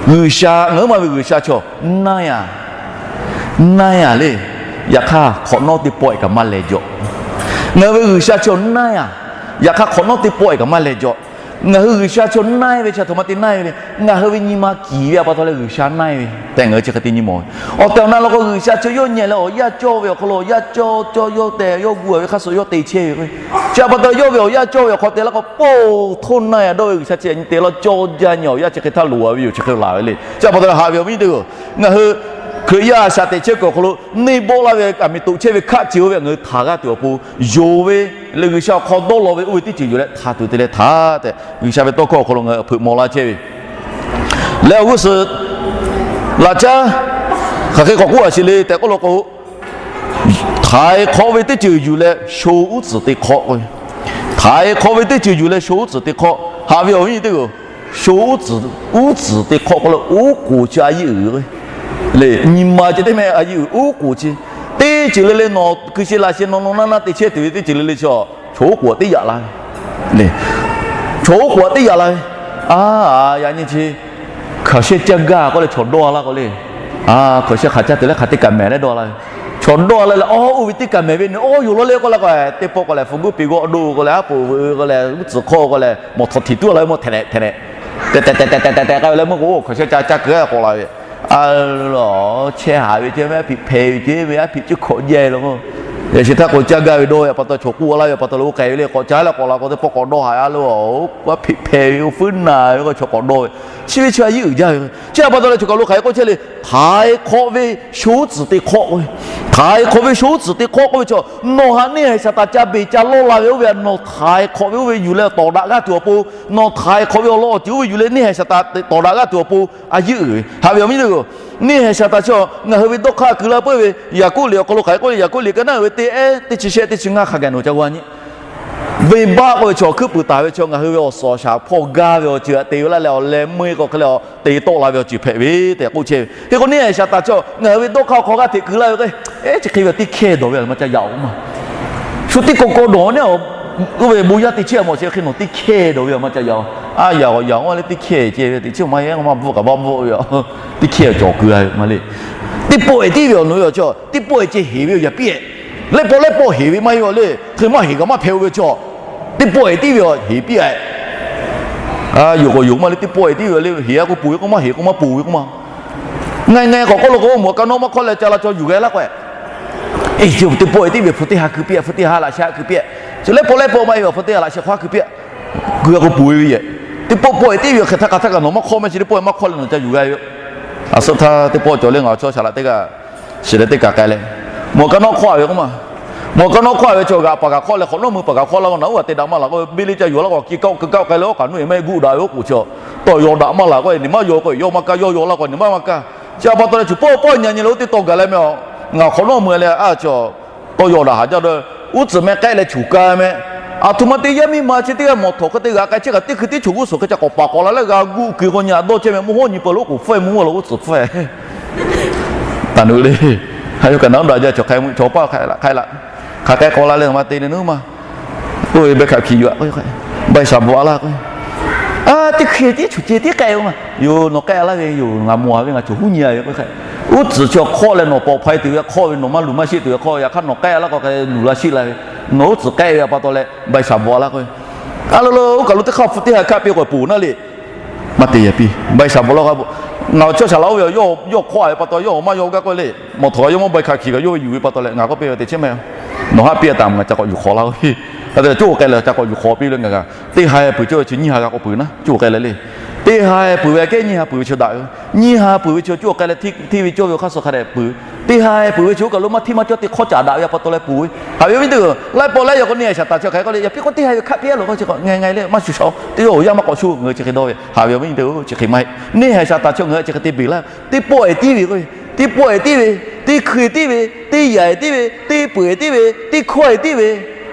G'uiˬsha ngaˬ hui ma ve G'uiˬsha chaw naˇ yaˇ, naˇ yaˇ le. Yaꞈ hk'aˇ hk'awꞈ nawˉ teˇ pawˆ-e kaꞈ maˇ lehˬ jaw. Ngaˬ hui ve G'uiˬsha chaw naˇ yaˇ, yaꞈ hk'aˇ hk'awꞈ nawˉ teˇ pawˆ-e kaꞈ maˇ lehˬ jaw. Ngaˬ hui G'uiˬsha chaw naˇ-e ve chi a htoꞈ ma te naˇ-e ve le. Ngaˬ hui ve nyi ma kiˍ ve a pa taw leh G'uiˬsha naˇ-e ve tehꞈ ngaˬ hui chi hk'e te nyi mawˬ ve. Awˬ tehˬ awˬ na law k'o, G'uiˬsha chaw yawˇ nyi leh awˬ yanˇ cawˇ ve awˬ hk'aw lo awˬ yanˇ cawˇ cawˇ yawˇ tehꞈ yawˇ gu-a ve hk'aˇ suh yawˇ te chehˇ ve k'o, chi a pa taw yawˇ ve awˬ yanˇ cawˇ ve awˬ hk'aw te laˇ k'o, poˬ htoˇ naˇ yaˇ dawˇ ve G'uiˬsha chi nyi te laˇ cawˇ jaˇ nyi awˬ yanˇ chi hk'e htaˇ loˍ-a ve yoˬ, chi hk'e laˬ ve le. Chi a pa taw leh haꞈ ve awˬ viˉ nyi teˇ hpaˍ-oˬ, ngaˬ hui Hkriꞈ yaˇ a shaꞈ teꞈ chehˇ kuiˬ awˬ hk'aw lo neˇ bawˆ laˇ ve aˬ miˍ toꞈ chehˇ ve hkaˆ ceuˬ oˇ ve ngaˬ hui htaˍ g'aˇ tuˬ awˬ pon, yonˍ ve leh G'uiˬsha awˬ hk'aw dawˇ law ve oˇ ve teˇ ceuˬ yoˬ leh htaˍ tuˬ te leh htaˍ tehꞈ G'uiˬsha ve tawˇ hkawˇ awˬ hk'aw lo ngaˬ hui hpeuꞈ maw laˇ chehˇ ve leh awˬ g'uˇ suhˍ laꞈ caˉ hk'aˬ hk'e k'awꞈ k'oˆ a sheˍ le tehꞈ k'oˆ law k'o, htaiˍ hk'awꞈ ve teˇ ceuˬ yuˬ leh sho uˉ tcuhˍ te hk'awˆ k'o, htaiˍ hk'awꞈ ve teˇ ceuˬ yuˬ leh sho uˉ tcuhˍ te hk'awˆ. Haꞈ ve awˬ viˉ nyi teˇ hpaˍ-oˬ, sho uˉ tcuhˍ, uˉ tcuhˍ te hk'awˆ k'oˆ leh oˉ k'oˍ chi a yeˇ uiˍ ve le. Nyi ma ceh teˇ meh a yeˇ uiˍ oˉ k'oˍ chi, teˇ ceuˬ le le nawˬ hkui shi laꞈ shi nawˬ nawˬ naˇ naˇ te chehˇ tuˬ ve teˇ ceuˬ le le chi, chaw oˉ k'oˍ teˇ yaꞈ la ve le. Chaw oˉ k'oˍ teˇ yaꞈ la ve. A, yaꞈ nyi chi hkaoˍ shehˇ caˇ gaˇ k'oˆ leh chaw dawˇ laˇ k'o le. A, hkaoˍ shehˇ hk'aˬ caˇ tuˬ leh hk'aˬ teˇ kaꞈ mehˍ leh dawˇ la ve. Chaw dawˇ leh leh, o, oˇ ve teˇ kaꞈ mehˍ ve ne, o, yoˬ law le k'oˆ leh k'o, teˇ pawˆ k'o leh hpu guˉ pi g'awˇ do k'o leh, aˉ poꞈ veuꞈ k'o leh, uˉ tcuhˍ hk'awˆ k'o leh, mawˬ htawꞈ htiꞈ tuˉ la ve mawˬ hteꞈ leh hteꞈ leh tehꞈ tehꞈ tehꞈ tehꞈ tehꞈ k'ai ve leh meuˇ k'o, o, hk'aˬ shehˇ caˇ caˇ keu k'awꞈ la ve. A, laˬ chehˇ haˍ ve ceh mehˉ hpiꞈ hpehꞈ ve ceh ve aˉ hpiꞈ cuˇ hkawꞈ jehˇ law k'o, yaꞈ shi htaˇ k'o caˇ gaˇ ve dawˇ ve a pa taw chaw k'oˆ laˇ ve a pa taw leh oˇ k'ai ve le k'awꞈ caˇ leh k'awꞈ la k'o teˇ pawˆ k'awꞈ dawˇ haˍ a lo, aˉ hpiꞈ hpehꞈ ve o, fuˉ naˍ ve k'o chaw k'awꞈ dawˇ ve. Chi ve chi a yeˇ uiˍ jaˇ ve. Chi a pa taw leh choˬ kaˬ lo hk'aˬ hk'e k'oˆ chehˇ le, htaiˍ hk'awꞈ ve sho uˉ tcuhˍ te hk'awˆ k'oˆ ve, htaiˍ hk'awꞈ ve sho uˉ tcuhˍ te hk'awˆ k'oˆ ve chaw, nawˬ haꞈ neˇ haiˬ shaˍ taˍ ca beˬ ca lawˇ la ve oˇ ve a nawˬ htaiˍ hk'awꞈ ve oˇ ve yuˬ leh tawˍ daꞈ g'aˇ tuˬ awˬ pon, nawˬ htaiˍ hk'awꞈ ve awˬ lawn awˬ ceuˬ oˇ ve yuˬ leh neˇ haiˬ shaˍ taˍ tawˍ daꞈ g'aˇ tuˬ awˬ pon a yeˇ uiˍ ve. Haꞈ ve awˬ viˉ nyi teˇ hpaˍ-oˬ, neˇ haiˬ shaˍ taˍ chi a ngaˬ hui ve dawˇ hk'aˇ keu laˇ peuˬ ve Yaˍkoˆ liꞈ awˬ hk'aw lo hk'aˬ hk'e k'oˆ le, Yaˍkoˆ liꞈ ka naˉ uiˍ ve teˇ ehˉ teˇ chi shehˆ teˇ chi ngaˇ hk'a gaˬ nawˬ ca g'a nyi. Venˇbaˆ k'oˆ ve chaw hkuiˉ puiˍ taˍ ve chaw ngaˬ hui ve awˬ suhˍ awˬ shaˍ hpawˇ gaˇ ve awˬ ceuˬ htaꞈ te ve laˇ leh awˬ leh meuˇ k'o hk'e leh te tawˆ la ve awˬ ceuˬ hpehꞈ ve tehꞈ k'oˆ chehˇ ve. Hk'e k'o neˇ haiˬ shaˍ taˍ chi ngaˬ hui ve dawˇ hk'aˇ awˬ hk'aw g'aˇ hteꞈ keu laˇ ve k'o, ehˉ chi hk'e ve teˇ hkehˇ dawˬ ve a maˇ ca yaꞈ-oˬ maˇ. Shu teˇ kaw kaw dawˬ neˉ, oˇ ve bon yaˇ te chehˇ a mawˬ chi hk'e nawˬ teˇ hkehˇ dawˬ ve a maˇ ca yaꞈ-oˬ. A, yaꞈ yaꞈ-oˬ le, teˇ hkehˇ ceh ve teꞈ chi maˇ heˆ, maˇ bvuhˆ kaꞈ maˇ bvuhˆ ve yoˬ. Teˇ hkehˇ cawˬ keu a ve maˇ le. Teˇ pawˆ-e tiˉ ve awˬ nawˬ ve awˬ chaw, teˇ pawˆ-e ceh heˍ ve yoˬ, yaꞈ piˇ-ehˍ. Laiˉ pawˆ laiˉ pawˆ heˍ ve maˇ heˆ a le. Hk'e maˇ heˍ kaꞈ maˇ hpehꞈ-o ve chaw, teˇ pawˆ-e tiˉ ve a heˍ piˇ-a. Yoˬ k'o yoˬ maˇ le, teˇ pawˆ-e tiˉ ve le, heˍ a k'o peuˬ ve k'oˆ maˇ heˍ k'o maˇ peuˬ ve k'oˆ maˇ. Ngaˬ ngaˬ k'awꞈ k'oˆ lo k'o, mawˬ ka nawˉ maˇ hk'awˇ leh ca la caw yuˬ g'a laˇ k'o, e, teˇ pawˆ-e tiˉ ve hpu teˇ ha keu piˇ-a, hpu teˇ ha laꞈ sheh keu piˇ-a. Chi laiˉ pawˆ laiˉ pawˆ maˇ heˆ ve, hpu teˇ ha laꞈ sheh hk'aw hk'e piˇ-a. Keu a k'o peuˬ ve ve yehˬ. Teˇ pawˆ pawˆ-e tiˉ ve hk'e htaˇ k'a htaˇ kaꞈ nawˬ maˇ hk'awˇ meh chi teˇ pawˆ-e maˇ hk'awˇ leh nawˬ ca yuˬ g'a ve yoˬ. A suhˉ htaˇ teˇ pawˆ cawˬ le, ngaˬ chaw shaˍ laꞈ teˇ g'aˇ shiˍ leh teˇ kaꞈ k'ai leh, mawˬ ka nawˉ hk'awˇ-a ve k'oˆ maˇ. Mawˬ ka nawˉ hk'awˇ-a ve chaw g'aꞈ paˍ kaꞈ hk'awˇ leh hk'awꞈ nawˉ meuˇ paˍ kaꞈ hk'awˇ laˇ k'o, naˬ uˉ a te daꞈ maˇ laˬ k'o, biˇ liˇ ca yuˬ laˇ k'o, kiˇ kaˆ keu kaˆ k'ai leh oˉ k'aꞈ nuˇ-e maˇ heˆ guˆ daꞈ ve oˉ k'oˍ chi, tawˇ yaw daꞈ maˇ laˬ k'o, niˬ maˇ yaw k'o, yawˇ maˇ kaˇ, yawˇ yaw laˇ k'o, niˬ maˇ maˇ kaˇ. Chi a pa taw leh choˬ pawˆ pawˆ nyi nyi leh oˇ teˇ tawˇ gaˬ leh meh a, ngaˬ hk'awꞈ nawˉ meuˇ leh a chaw tawˇ yaw daꞈ haˍ jaˇ dawˇ, uˉ tcuhˍ meh k'ehˆ leh choˬ kaˇ meh. Aˬ htoꞈ ma te yaˇ miˇ ma chi teˇ g'aˇ mawˬ htawꞈ hk'e te g'aꞈ k'ai chehˇ kaꞈ teˇ hkui tiˉ choˬ g'uˇ suhˍ hk'e ca k'awꞈ paˍ k'awꞈ la leh g'a guˆ keu k'o nyi a dawˇ chehˇ meh mvuhˇ hawˉ nyi peuˬ lo k'oˍ hpfuhˆ-e mvuhˇ hawˉ la uˉ tcuhˍ hpfuhˆ-e. Taˍ nuˬ le. Haꞈ yuˬ kaꞈ naˬ uˉ daꞈ jaˇ chaw hk'a chaw paˇ hk'a la hk'a la, hk'aˬ hk'e k'awꞈ la leh maˇ te le nuˉ maˇ. Oˇ ve beh hkaꞈ hkiˬ yuˬ-a k'o, baiˇ shaˍ bvuhꞈ laˇ k'o, a, teˇ hkui tiˉ choˬ ceh tiˉ k'ehˆ ve maˇ yoˬ. Nawˬ k'ehˆ laˇ ve yoˬ, ngaˬ mawˬ-a ve ngaˬ choˬ huˉ nyi-a ve k'o hk'e, uˉ tcuhˍ chi hk'awˆ leh nawˬ pawꞈ hpaw-e tuˬ ve hk'awˆ ve, nawˬ maˇ luˬ maˇ sheˆ tuˬ ve hk'awˆ, yaꞈ hk'aˇ nawˬ k'ehˆ laˇ k'o hk'e luˬ la sheˆ la ve, nawˬ uˉ tcuhˍ k'ehˆ ve a pa taw leh baiˇ shaˍ bvuhꞈ laˇ k'o, a lo lo oˇ kaˬ lo teˇ hk'aˇ hpu teˇ ha hkaˆ piˇ k'o peuˬ naˉ le. Maˇ te yaꞈ piˇ, baiˇ shaˍ bvuhꞈ laˇ k'o, ngaˬ chaw shaˍ laꞈ oˇ ve yawˇ hk'awˆ-a ve pa taw yawˇ maˇ yaw gaˇ k'oˆ le. Mawˬ htawꞈ kaꞈ yawˇ maˇ baiˇ hkaꞈ hkiˬ kaꞈ yawˇ ve yuˬ ve pa taw leh ngaˬ k'oˆ piˇ ve teꞈ chiˉ maˇ heˆ. Nawˬ haˆ piˇ-a taˍ mvuhˬ ngaˬ ca k'awꞈ yuˬ hk'awꞈ laˇ ve. Hk'a te leh coˇ k'ai leh ca k'awꞈ yuˬ hk'awꞈ piˇ le ngaˬ g'a. Teˇ ha peuˬ cawˇ ve chi nyiˇ ha g'a k'awꞈ peuˬ naˉ, coˇ k'ai leh le. Teˇ ha peuˬ ve aꞈ kehˉ nyiˇ ha peuˬ ve chi daꞈ ve. Nyiˇ ha peuˬ ve chi coˇ k'ai leh hteˇ ve cawˇ ve awˬ hk'aˇ suh hk'a dehꞈ peuˬ. Teˇ ha peuˬ ve chi oˇ kaˬ lo maˇ hteˇ maˇ cawˇ te hk'awˇ caꞈ daꞈ ve a pa taw leh peuˬ ve. Haꞈ ve awˬ viˉ teˇ g'aˇ, laiˉ pawˆ laiˉ yaꞈ k'o neˇ haiˬ shaˍ taˍ chi hk'aˬ hk'e k'oˆ le, yaꞈ piˇ k'o teˇ ha ve hkaˆ piˇ-a lo k'o chi k'o ngaˬ ngaˬ le maˇ shuˍ shaˍ-oˬ, teˇ g'aˇ awˬ yanˇ maˇ k'awꞈ shuˍ, ngaˬ hui chi hk'e dawˇ ve. Haꞈ ve awˬ viˉ teˇ g'aˇ, chi hk'e maˇ heˆ. Neˇ haiˬ shaˍ taˍ chi ngaˬ hui chi hk'e te beˬ laˇ. Teˇ pawˆ-e tiˉ ve k'o, teˇ pawˆ-e tiˉ ve, teˇ hkui-e tiˉ ve, teˇ yaꞈ-e tiˉ ve, teˇ peuˬ-e tiˉ ve, teˇ hkawˇ-e tiˉ ve,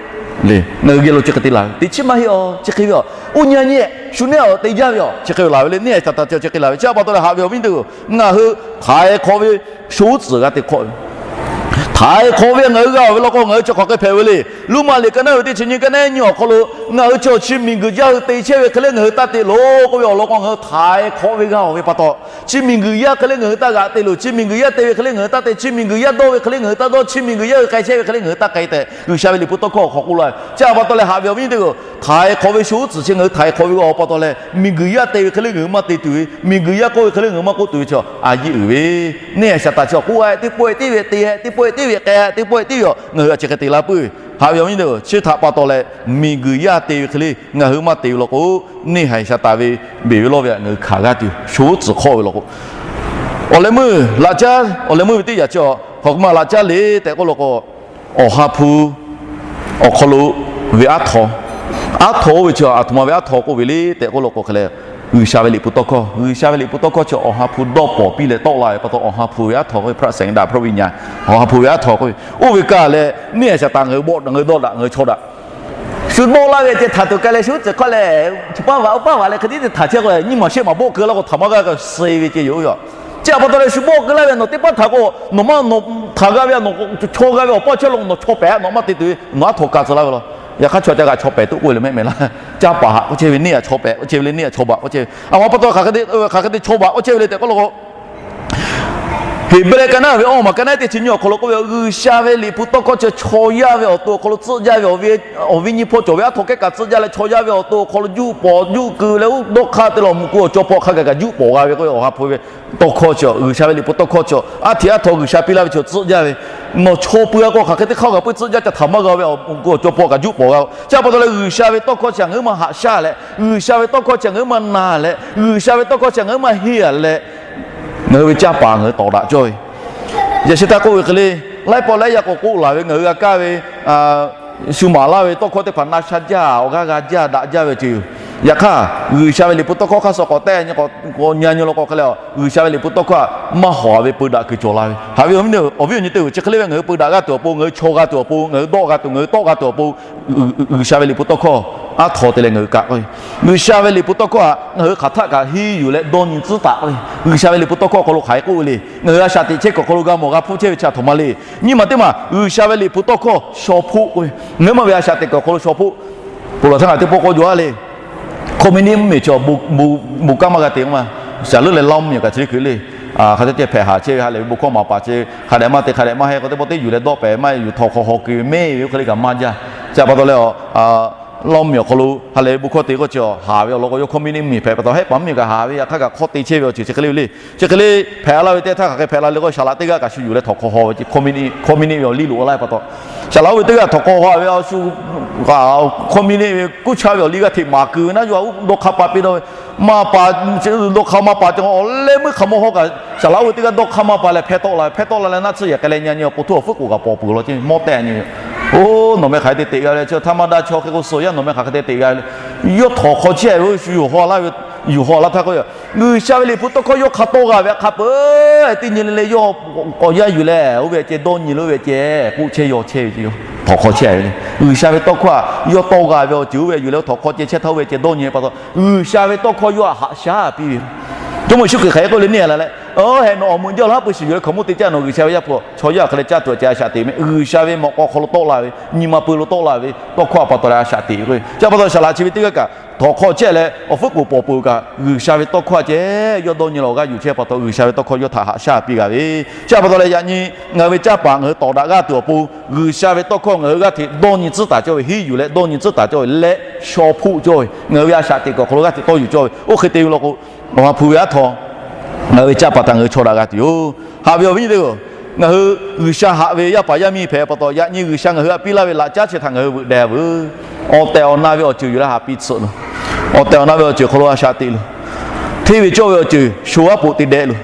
Le, ngaˬ hui geh lo chi hk'e te laˬ ve, teˇ chiˉ maˇ heˆ a, chi hk'e ve a, oˇ nyi a nyi, shu neˉ a teˇ jaˇ ve a, chi hk'e ve laˬ ve le. Neˇ haiˬ shaˍ taˍ chi chi hk'e laˬ ve. Chi pa taw leh haꞈ ve awˬ viˉ teˇ hpaˍ-oˬ, ngaˬ hui htaiˍ hk'awꞈ ve sho uˉ tcuhˍ g'a te hk'awꞈ ve, htaiˍ hk'awꞈ ve ngaˬ hui g'a ve law k'o, ngaˬ hui chi hk'aˬ hk'e hpehꞈ ve le. Roˉmaꞈ liꞈ ka naˉ ve teˇ chi nyiˇ ka naˉ nyiˇ awˬ hk'aw lo, ngaˬ hui chi awˬ chi miˬguiˬ yaˇ hui te chehˇ ve hk'e le ngaˬ hui taˇ te loˬ k'oˆ ve awˬ lawn k'o, ngaˬ hui htaiˍ hk'awꞈ ve g'a ve pa taw, chi miˬguiˬ yaˇ hk'e le ngaˬ hui taˇ g'aꞈ te loˬ. Chi miˬguiˬ yaˇ te ve hk'e le ngaˬ hui taˇ te. Chi miˬguiˬ yaˇ dawˇ ve hk'e le ngaˬ hui taˇ dawˇ. Chi miˬguiˬ yaˇ hui k'ai chehˇ ve hk'e le ngaˬ hui taˇ k'ai tehꞈ, G'uiˬsha ve liꞈ hpu tawˇ hkawˇ awˬ hk'aw k'oˆ laˇ ve. Chi pa taw leh haꞈ ve awˬ viˉ teˇ hpaˍ-oˬ, htaiˍ hk'awꞈ ve sho uˉ tcuhˍ chi ngaˬ hui htaiˍ hk'awꞈ ve g'a pa taw leh, miˬguiˬ yaˇ te ve hk'e le ngaˬ hui maˇ te tuˬ ve, miˬguiˬ yaˇ k'oˆ ve hk'e le ngaˬ hui maˇ k'oˆ tuˬ ve chi a yeˇ uiˍ ve. Neˇ haiˬ shaˍ taˍ chi awˬ k'oˆ a, teˇ pawehˇ teˇ ve te, teˇ pawehˇ teˇ ve k'ai, teˇ pawehˇ teˇ ve a, ngaˬ hui a chi hk'e te la puiˉ ve. Haꞈ ve awˬ viˉ teˇ hpaˍ-oˬ, chi htaꞈ pa taw leh miˬguiˬ yaˇ te ve hk'e le ngaˬ hui maˇ te ve law k'o, neˇ haiˬ shaˍ taˍ ve beˬ ve lawˇ ve a ngaˬ hui hkanˍ g'aˇ tuˬ sho uˉ tcuhˍ hk'awꞈ ve law k'o, awˬ leh meuˇ laꞈ caˉ, awˬ leh meuˇ ve teˇ yaꞈ chi a hk'aˬ hk'e ma laꞈ caˉ le tehꞈ k'oˆ law k'o, awˬ ha hpu awˬ hk'aw lo ve aˉ htaw, aˉ htaw oˇ ve chi aˬ htoꞈ ma ve aˉ htaw k'oˆ ve le tehꞈ k'oˆ law k'o hk'e leh, G'uiˬsha ve liꞈ hpu tawˇ hkawˇ, G'uiˬsha ve liꞈ hpu tawˇ hkawˇ chi awˬ ha hpu dawˇ pawˍ piˇ leh tawˆ la ve pa taw, awˬ ha hpu ve aˉ htaw k'oˆ ve พระแสงดาบ พระวิญญาณ, awˬ ha hpu ve aˉ htaw k'oˆ ve, oˇ ve kaꞈ leh neˇ haiˬ shaˍ taˍ ngaˬ hui bawˆ daꞈ, ngaˬ hui dawˆ daꞈ, ngaˬ hui chaw daꞈ. Shu dawˆ laˇ ve ceh htaꞈ tuˬ k'ai leh shu uˉ tcuhˍ hk'awꞈ leh, chi paˇ vaꞈ oˇ paˇ vaꞈ leh hk'e tiˉ te htaꞈ chehˇ k'o, nyiˇ maˬ shehˆ maˬ bawˆ keu laˇ k'o htaꞈ maˇ g'a kaꞈ suh ve ceh yoˬ yoˬ. Chi pa taw leh shu bawˆ keu laˇ ve nawˬ teˇ paˆ htaꞈ k'o, nawˬ maˇ nawˬ htaꞈ g'a ve a, nawˬ chaw g'a ve awˬ paˇ chehˇ lo nawˬ chaw pehˍ nawˬ maˇ te tuˬ ve, nawˬ aˉ htaw ka tcuh laˇ ve law. Yaꞈ hk'aˇ chaw ca g'a chaw pehˍ tuˬ k'oˆ ve le mehˆ mehˍ laˇ. Caˇ paˍ haꞈ k'oˆ chehˇ ve neˇ a chaw pehˍ k'oˆ chehˇ ve le, neˇ a chaw baꞈ k'oˆ chehˇ ve. A ma pa taw hk'aˬ hk'e te chaw baꞈ k'oˆ chehˇ ve le tehꞈ k'oˆ law k'o, Heˍbrehˇ ka naˉ ve awˇ maˬ ka naˉ teˇ chi nyi awˬ hk'aw lo k'oˆ ve, G'uiˬsha ve liꞈ hpu tawˇ hkawˇ chi chaw yaˇ ve awˬ to awˬ hk'aw lo tcuhˆ jaˇ ve, awˬ viˉ nyi hpawˇ cawˬ ve aˉ htaw kehˉ kaꞈ tcuhˆ jaˇ leh chaw yaˇ ve awˬ to awˬ hk'aw lo juˆ pawˍ juˆ keu leh uˉ dawˇ hk'aˇ te leh awˬ mvuhˇ ku awˬ caw paw hk'a gaˬ kaꞈ juˆ pawˍ g'a ve k'oˆ ve awˬ ha hpu ve tawˇ hkawˇ chi, G'uiˬsha ve liꞈ hpu tawˇ hkawˇ chi aˉ htiꞈ aˉ htaw G'uiˬsha piˇ laˇ ve chi tcuhˆ jaˇ ve, nawˬ chaw pui a k'o hk'aˬ hk'e te hk'aˇ g'a puiˉ tcuhˆ jaˇ ca htaꞈ maˇ g'a ve awˬ mvuhˇ ku awˬ caw paw kaꞈ juˆ pawˍ g'a. Chi pa taw leh G'uiˬsha ve tawˇ hkawˇ chi ngaˬ hui maˇ haꞈ shaˉ leh, G'uiˬsha ve tawˇ hkawˇ chi ngaˬ hui maˇ na leh, G'uiˬsha ve tawˇ hkawˇ chi ngaˬ hui maˇ henˇ a leh, ngaˬ hui ve caˇ paˍ ngaˬ hui tawˍ daꞈ cawˇ ve. Yaꞈ shi htaˇ k'oˆ ve hk'e le, laiˉ pawˆ laiˉ yaˇ k'awꞈ k'oˆ laˬ ve ngaˬ hui g'a kaˇ ve, shu maˍ laˇ ve tawˇ hkawˇ teˇ hpaˍ na sha jaˇ, awˬ g'aˇ g'a jaˇ, daꞈ jaˇ ve ceuˬ yoˬ. Yaꞈ hk'aˇ G'uiˬsha ve liꞈ hpu tawˇ hkawˇ hk'aˇ suh k'awꞈ tehˆ nyi k'awꞈ nyi nyi law k'o hk'e leh, G'uiˬsha ve liꞈ hpu tawˇ hkawˇ a maˇ hawˍ ve peu daꞈ kuiˬ cawˬ la ve. Haꞈ ve awˬ viˉ awˬ nyi teˇ hpaˍ-oˬ, chi hk'e le ve ngaˬ hui peu daꞈ g'aˇ tuˬ awˬ pon, ngaˬ hui chaw g'a tuˬ awˬ pon, ngaˬ hui dawˆ g'a tuˬ, ngaˬ hui tawˆ g'a tuˬ awˬ pon, G'uiˬsha ve liꞈ hpu tawˇ hkawˇ aˉ htaw te leh ngaˬ hui kaꞈ k'oˆ ve, G'uiˬsha ve liꞈ hpu tawˇ hkawˇ htaꞈ ngaˬ hui hk'aˬ htaˆ kaꞈ henˇ yuˬ leh dawˇ nyi tcuhˉ taˍ k'oˆ ve, G'uiˬsha ve liꞈ hpu tawˇ hkawˇ awˬ hk'aw lo hk'aˬ hk'e k'oˆ ve le. Ngaˬ hui a shaꞈ teꞈ chehˇ kuiˬ awˬ hk'aw lo g'a mawˬ g'a hpfuhˆ chehˇ ve chi aˬ htoꞈ ma le. Nyi ma teˇ maˬ G'uiˬsha ve liꞈ hpu tawˇ hkawˇ shaw hpoˆ k'oˆ ve, ngaˬ hui maˇ ve a shaꞈ teꞈ kuiˬ awˬ hk'aw lo shaw hpoˆ. Ponˬ laˬ htaˇ ngaˬ teˇ pawˆ k'awꞈ jaw a le. Communist mvuhˇmiˬ chi bon kanˉ maˇ g'a te k'o ma, shaˍ leuˉ leh Laˇ mvuhˇmiˬ kaꞈ chi hk'e le. Hk'aˬ htaˇ ceh hpehꞈ haˍ chehˇ ve ha lehˬ ve bon hkawˇ maˍ paˍ chi hk'a dehꞈ maˇ te, hk'a dehꞈ maˇ heˆ k'o teˇ pawˆ teˇ yuˬ leh dawˆ pehˍ maˇ yuˬ htawnˍ hk'aw haw keu ve mehˇ ve oˇ hk'e le kaꞈ maˇ jaˇ. Chi pa taw leh Laˇ mvuhˇmiˬ awˬ hk'aw lo ha lehˬ ve bon hkawˇ te k'o chi haˍ ve awˬ lawn k'o, yawˇ Communist mvuhˇmiˬ hpehꞈ pa taw hehˆ paˍ mvuhˇmiˬ kaꞈ haˍ ve, yaꞈ hk'aˇ kaꞈ hk'awˇ te chehˇ ve awˬ ceuˬ chi hk'e le ve le. Chi hk'e le hpehꞈ laˇ ve teˇ htaˇ hk'aˬ hk'e hpehꞈ la le k'o, shaˍ laꞈ teˇ g'aˇ kaꞈ shu yuˬ leh htawnˍ hk'aw haw ve, Communist ve awˬ liˇ loꞈ la ve pa taw, shaˍ laꞈ oˇ ve teˇ g'aˇ htawnˍ hk'aw haw ve a shu Communist ve kuˇ chaˇ ve awˬ liˇ g'aˇ hteꞈ maˍ keu ve naˉ, yawˇ uˉ dawˇ hk'aˇ pa piˇ dawˇ ve, maˇ pa, dawˇ hk'aˇ maˇ pa cawˬ, awˬ leh meuˇ hk'aˬ maw hawˉ kaꞈ shaˍ laꞈ oˇ ve teˇ g'aˇ dawˇ hk'aˇ maˇ pa leh hpehˇ tawˆ la ve, hpehˇ tawˆ la leh naˆ tsuhˇ yehˬ k'ai leh nyi nyi awˬ pon htaˇ awˬ fuiˉ k'oˍ kaꞈ pawˍ peuˬ law ceh mawˇ tehˆ nyi ve. Oˇ, nawˬ meh hk'aˬ hk'e te teꞈ g'a ve le, chi htaˇ maˇ daˇ chaw hk'e k'o suh yaˇ nawˬ meh hk'aˬ hk'e te teꞈ g'a ve le. Yawˇ htawnˍ hk'aw chehˇ ve, shu yuˬ haw laˇ ve, yuˬ haw laˇ htaˇ k'o, G'uiˬsha ve liꞈ hpu tawˇ hkawˇ yawˇ hk'a tawˇ g'a ve a hk'a peu-eˬ teˇ nyi le le yawˇ k'awꞈ yaˇ yuˬ leh oˇ ve ceh dawˇ nyi le oˇ ve ceh k'oˆ chehˇ yaw chehˇ ve ceh yoˬ. Htawnˍ hk'aw chehˇ ve le. G'uiˬsha ve tawˇ hkawˇ a yawˇ tawˇ g'a ve awˬ ceuˬ oˇ ve yuˬ leh htawnˍ hk'aw ceh chehˇ htaˇ oˇ ve ceh dawˇ nyi pa taw, G'uiˬsha ve tawˇ hkawˇ yawˇ htaꞈ haꞈ shaˉ piˇ ve. Jawˇmawˇ Yeˍsuˆ Hkriꞈ hk'aˬ hk'e k'oˆ le neˇ a la leh, hehꞈ nawˬ awˬ meuꞈ jaˇ laˇ pui shiˍ yuˬ leh hkaoˍmonˇ te caˇ nawˬ G'uiˬsha ve yaˇ hpu chaw yaˇ hk'e leh caˇ tuˬ a ceh a shaꞈ teꞈ meh. G'uiˬsha ve mawꞈ k'aw hk'aw lo tawˆ la ve, nyi ma pui lo tawˆ la ve tawˇ hkawˇ a pa taw leh a shaꞈ teꞈ ve k'o, chi pa taw shaˍ laꞈ chi ve teˇ g'aˇ kaꞈ htawnˍ hk'aw chehˇ leh awˬ fuiˉ k'oˍ pawˍ peuˬ kaꞈ, G'uiˬsha ve tawˇ hkawˇ a ceh yawˇ dawˇ nyi leh awˬ g'aˇ yuˬ chehˇ pa taw, G'uiˬsha ve tawˇ hkawˇ yawˇ htaꞈ haꞈ shaˉ piˇ g'a ve. Chi pa taw leh yaꞈ nyi ngaˬ hui ve caˇ paˍ ngaˬ hui tawˍ daꞈ g'aˇ tuˬ awˬ pon, G'uiˬsha ve tawˇ hkawˇ ngaˬ hui g'aˇ hteꞈ dawˇ nyi tcuhˉ taˍ cawˇ ve, henˇ yuˬ leh dawˇ nyi tcuhˉ taˍ cawˇ ve leh shaw hpoˆ cawˇ ve, ngaˬ hui ve a shaꞈ teꞈ kuiˬ awˬ hk'aw lo g'aˇ hteꞈ tawˇ yuˬ cawˇ ve, oˇ hk'e te ve law k'o, awˬ ha hpu ve aˉ htaw ngaˬ hui ve caˇ paˍ htaꞈ ngaˬ hui chaw daꞈ g'a tuˬ yoˬ. Haꞈ ve awˬ viˉ teˇ hpaˍ-oˬ, ngaˬ hui G'uiˬsha haꞈ ve yaˇ paˍ yaˇ miˇ hpehꞈ pa taw, yaꞈ nyi G'uiˬsha ngaˬ hui htaꞈ piˇ laˇ ve laꞈ caˉ chi htaꞈ ngaˬ hui veuꞈ deh veuˬ. Awˬ tehˬ awˬ na ve awˬ ceuˬ yuˬ leh haꞈ piˇ tsuhꞈ loˬ. Awˬ tehˬ awˬ na ve awˬ ceuˬ hk'aw lo a shaꞈ teꞈ loˬ. Hteˇ ve cawˇ ve awˬ ceuˬ sho aˉ poꞈ te deh loˬ.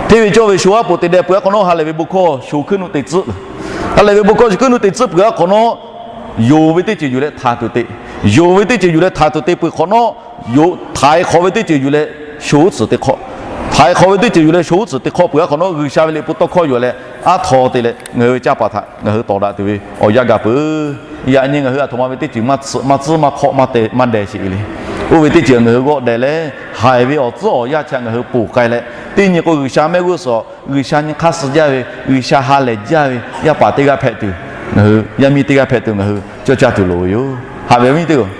Hteˇ ve cawˇ ve sho aˉ poꞈ te deh peuˬ a hk'awꞈ nawˉ ha lehˬ ve bon hkawˇ sho hkuiˉ nuˆ te tcuhˉ loˬ. Ha lehˬ ve bon hkawˇ sho hkuiˉ nuˆ te tcuhˉ peuˬ a hk'awꞈ nawˉ, yonˍ ve teˇ ceuˬ yuˬ leh htaˍ tuˬ te, yonˍ ve teˇ ceuˬ yuˬ leh htaˍ tuˬ te peuˬ hk'awꞈ nawˉ, yonˍ htaiˍ hk'awꞈ ve teˇ ceuˬ yuˬ leh sho uˉ tcuhˍ te hk'awꞈ, Hk'aˬ hk'e hk'awꞈ ve teˇ ceuˬ yoˬ leh sho uˉ tcuhˍ teˇ hk'awˇ peuˬ a hk'awꞈ nawˉ, G'uiˬsha ve liꞈ hpu tawˇ hkawˇ yoˬ leh aˉ htaw te leh ngaˬ hui ve canˇ paˍ htaꞈ ngaˬ hui tawˍ daꞈ tuˬ ve awˬ yanˇ gaˬ peuˬ. Yaꞈ nyi ngaˬ hui a htoꞈ ma ve teˇ ceuˬ maˇ tcuhˉ maˇ hk'awˆ maˇ deh sheˍ ve le. Oˇ ve teˇ ceuˬ ngaˬ hui g'awˆ deh leh, haiˬ ve awˬ tcuhˉ awˬ yanˇ chi htaꞈ ngaˬ hui ponˬ k'ai leh, teˇ nyi k'o G'uiˬsha mehˆ g'uˇ suhˍ G'uiˬsha nyi hk'aˇ suh jaˇ ve, G'uiˬsha ha lehˬ jaˇ ve, yaˇ paˍ teˇ g'aˇ hpehꞈ tuˬ, ngaˬ hui yaˇ miˇ teˇ g'aˇ hpehꞈ tuˬ ngaˬ hui cawˇ caˇ tuˬ loˍ ve yoˬ. Haꞈ ve awˬ viˉ teˇ oˬ,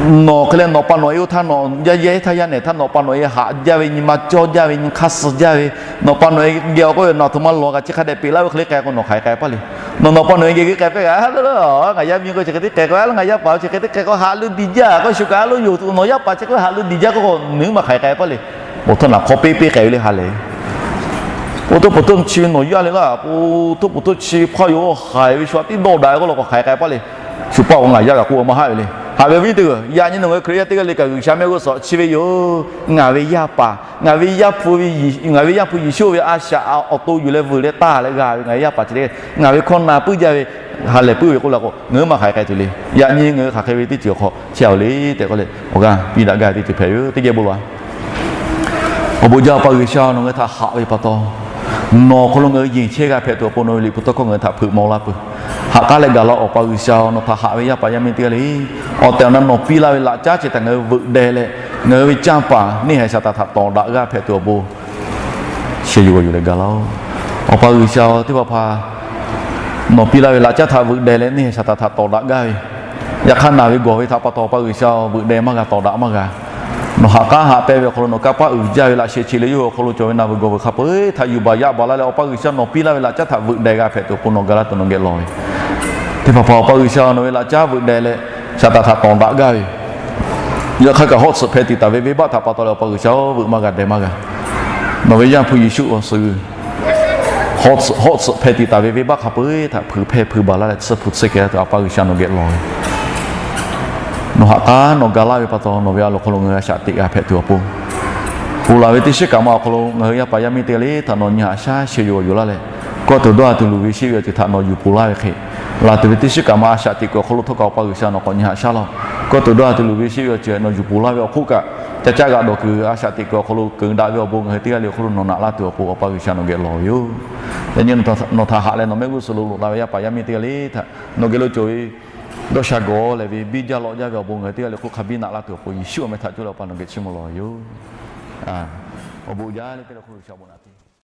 nawˬ hk'e leh nawˬ pa nawˬ e oˇ htaˇ nawˬ yaˇ yehˇ htaˇ yaˇ nehˬ htaˇ nawˬ pa nawˬ e haꞈ jaˇ ve, nyi ma cawˇ jaˇ ve, nyi hk'aˇ suh jaˇ ve, nawˬ pa nawˬ e geh awˬ k'oˆ ve nawˬ a htoꞈ ma lawˬ kaꞈ chi hk'a dehꞈ peꞈ laˇ ve hk'e le k'ai k'o nawˬ hk'aˬ hk'e k'ai paˇ le. Nawˬ nawˬ pa nawˬ e geh k'ai pehˇ kaꞈ, ngaˬ yaˇ miˇ k'o chi hk'e te k'ai k'o, ngaˬ yaˇ paˍ k'o chi hk'e te k'ai k'o haꞈ lu diˬ jaˇ k'o shu kaꞈ a lo yoˬ tuˬ nawˬ yaˇ paˍ chi k'o haꞈ lu diˬ jaˇ k'o nawˬ hui maˇ hk'aˬ hk'e k'ai paˇ le. Awˬ htaˇ naˬ hk'aw peˇ peˇ k'ai ve le ha lehˬ. Oˇ htoˇ peuˬ htoˇ chi ve nawˬ yaˇ le laˇ, oˇ htoˇ peuˬ htoˇ chi hpaˇ yoˬ haiˬ ve shu a tiˉ dawˇ daꞈ ve k'oˆ la k'o hk'aˬ hk'e k'ai paˇ le. Shu paˇ k'o ngaˬ yaˇ kaꞈ k'oˆ maˇ haˆ ve le. Haꞈ ve awˬ viˉ teˇ g'aˇ, yaꞈ nyi nawˬ ngaˬ hui Hkriꞈ yaˇ teˇ g'aˇ le kaꞈ G'uiˬsha mehˆ g'uˇ suhˍ chi ve yoˬ. Ngaˬ ve yaˇ paˍ, ngaˬ ve Yaˇ hpu ve, ngaˬ ve Yaˇ hpu Yeˍsuˆ ve a shaꞈ awˬ to yuˬ leh vuiˬ leh taˇ leh g'a ve ngaˬ ve yaˇ paˍ chi le, ngaˬ ve hkawˇ na puiˉ jaˇ ve, ha lehˬ puiˉ ve k'oˆ la k'o ngaˬ hui maˇ hk'aˬ hk'e k'ai tuˬ le. Yaꞈ nyi ngaˬ hui hk'aˬ hk'e ve teˇ ceuˬ awˬ hk'aw chehˇ a le tehꞈ k'oˆ leh awˬ g'aˇ piˇ daꞈ gaˇ ve teˇ ceuˬ hpehꞈ ve yoˬ. Teˇ geh bon lawˬ a Awˬ bon jaˇ Awˬ pa G'uiˬsha, nawˬ ngaˬ hui htaꞈ haꞈ ve pa taw, nawˬ awˬ hk'aw lo ngaˬ hui yeˬ chehˇ g'a hpehꞈ tuˬ awˬ pon nawˬ ve liꞈ hpu tawˇ hkawˇ ngaˬ hui htaꞈ hpeuꞈ maw laˇ peuˬ. Ha k'aˉ leh gaˬ la Awˬ pa G'uiˬsha, nawˬ htaꞈ haꞈ ve yaˇ paˍ yaˇ miˇ teˇ g'aˇ le. Awˬ tehˬ awˬ na nawˬ piˇ laˇ ve laꞈ caˉ chi htaꞈ ngaˬ hui veuꞈ deh leh, ngaˬ hui ve canˇ paˍ neˇ haiˬ Saˍtanˍ htaꞈ tawˍ daꞈ g'aˇ hpehꞈ tuˬ awˬ pon sheh yuˬ g'awˬ yuˬ leh gaˬ laˇ-oˆ. Awˬ pa G'uiˬsha-oˬ, teˇ hpaˍ hpaˍ nawˬ piˇ laˇ ve laꞈ caˉ htaꞈ veuꞈ deh leh neˇ haiˬ Saˍtanˍ htaꞈ tawˍ daꞈ gaˇ ve, yaꞈ hk'aˇ naˬ ve gawˬ ve htaꞈ pa taw Awˬ pa G'uiˬsha veuꞈ deh maˇ g'a, tawˍ daꞈ maˇ g'a. Nawˬ ha k'aˉ haꞈ pehnˇ ve awˬ hk'aw lo nawˬ kanˇ paˆ uiˍ jaˇ ve laꞈ sheh chi leh yawˇ hui awˬ hk'aw lo cawˬ ve naˬ veuˬ gawˬ veuˬ hk'a peu-eˬ htaꞈ yuˬ baˬ yaꞈ baˬ laˇ leh Awˬ pa G'uiˬsha nawˬ piˇ laˇ ve laꞈ caˉ htaꞈ veuꞈ deh g'a hpehꞈ tuˬ awˬ pon nawˬ ga laˇ tuˬ nawˬ geh lawˬ ve. Teˇ hpaˍ hpaˍ Awˬ pa G'uiˬsha nawˬ ve laꞈ caˉ veuꞈ deh leh Saˍtanˍ htaꞈ tawˍ daꞈ gaˇ ve, yaꞈ hk'aˇ kaꞈ hawˉ tsuhꞈ hpeh tiꞈ taˍ ve venˇbaˆ htaꞈ pa taw leh Awˬ pa G'uiˬsha-oˬ, veuꞈ maˇ g'a deh maˇ g'a. Nawˬ ve Yaˇ hpu Yeˍsuˆ awˬ suhˍ hawˉ tsuhꞈ hpeh tiꞈ taˍ ve venˇbaˆ hk'a peu-eˬ htaꞈ hpui hpehˇ hpui baˬ laˇ leh tsuhˇ hpu tsuhˇ keh tuˬ Awˬ pa G'uiˬsha nawˬ geh lawˬ ve. Nawˬ ha k'aˉ nawˬ ga laˇ ve pa taw nawˬ ve a loˍ hk'aw lo ngaˬ hui a shaꞈ teꞈ g'a hpehꞈ tuˬ awˬ pon, ponˬ laˬ ve teˇ shiˉ kaꞈ ma awˬ hk'aw lo ngaˬ hui yaˇ paˍ yaˇ miˇ teˇ g'aˇ le htaꞈ nawˬ nyi haꞈ shaˉ sheh yuˬ g'awˬ yuˬ laˇ leh, kawˇ tuˬ dawˇ ha tuˬ luˬ ve shehˆ ve awˬ ceuˬ htaꞈ nawˬ yuˬ ponˬ laˇ ve hk'e, laˬ tuˬ ve teˇ shiˉ kaꞈ ma a shaꞈ teꞈ kuiˬ awˬ hk'aw lo htawˇ kaꞈ Awˬ pa G'uiˬsha nawˬ k'awꞈ nyi haꞈ shaˉ laˇ-oˆ. Kawˇ tuˬ dawˇ ha tuˬ luˬ ve shehˆ ve awˬ ceuˬ nawˬ yuˬ ponˬ laˇ ve awˬ hk'oˆ kaꞈ, ca caˆ g'aꞈ dawˬ kuiˬ a shaꞈ teꞈ kuiˬ awˬ hk'aw lo keunˍ daꞈ ve awˬ bon ngaˬ hui teˇ g'aˇ le awˬ hk'aw lo nawˬ naꞈ laˇ tuˬ awˬ pon Awˬ pa G'uiˬsha nawˬ geh lawˬ ve yoˬ. Yaꞈ nyi nawˬ htaꞈ haꞈ leh nawˬ mehˆ g'uˇ suhˍ lo loꞈ la ve yaˇ paˍ yaˇ miˇ teˇ g'aˇ le htaꞈ nawˬ geh lo cawˬ ve dawˇ sha gawˬ leh ve biˇ jaˇ lawꞈ jaˇ ve awˬ bon ngaˬ hui teˇ g'aˇ le hk'oˆ hk'a biˇ naꞈ laˇ tuˬ awˬ pon Yeˍsuˆ awˬ meh htaꞈ coˇ leh Awˬ pa nawˬ geh chiˇ mvuh lawˬ ve yoˬ. Awˬ bon jaˇ le teˇ g'aˇ le hk'oˆ lo sha bon naꞈ te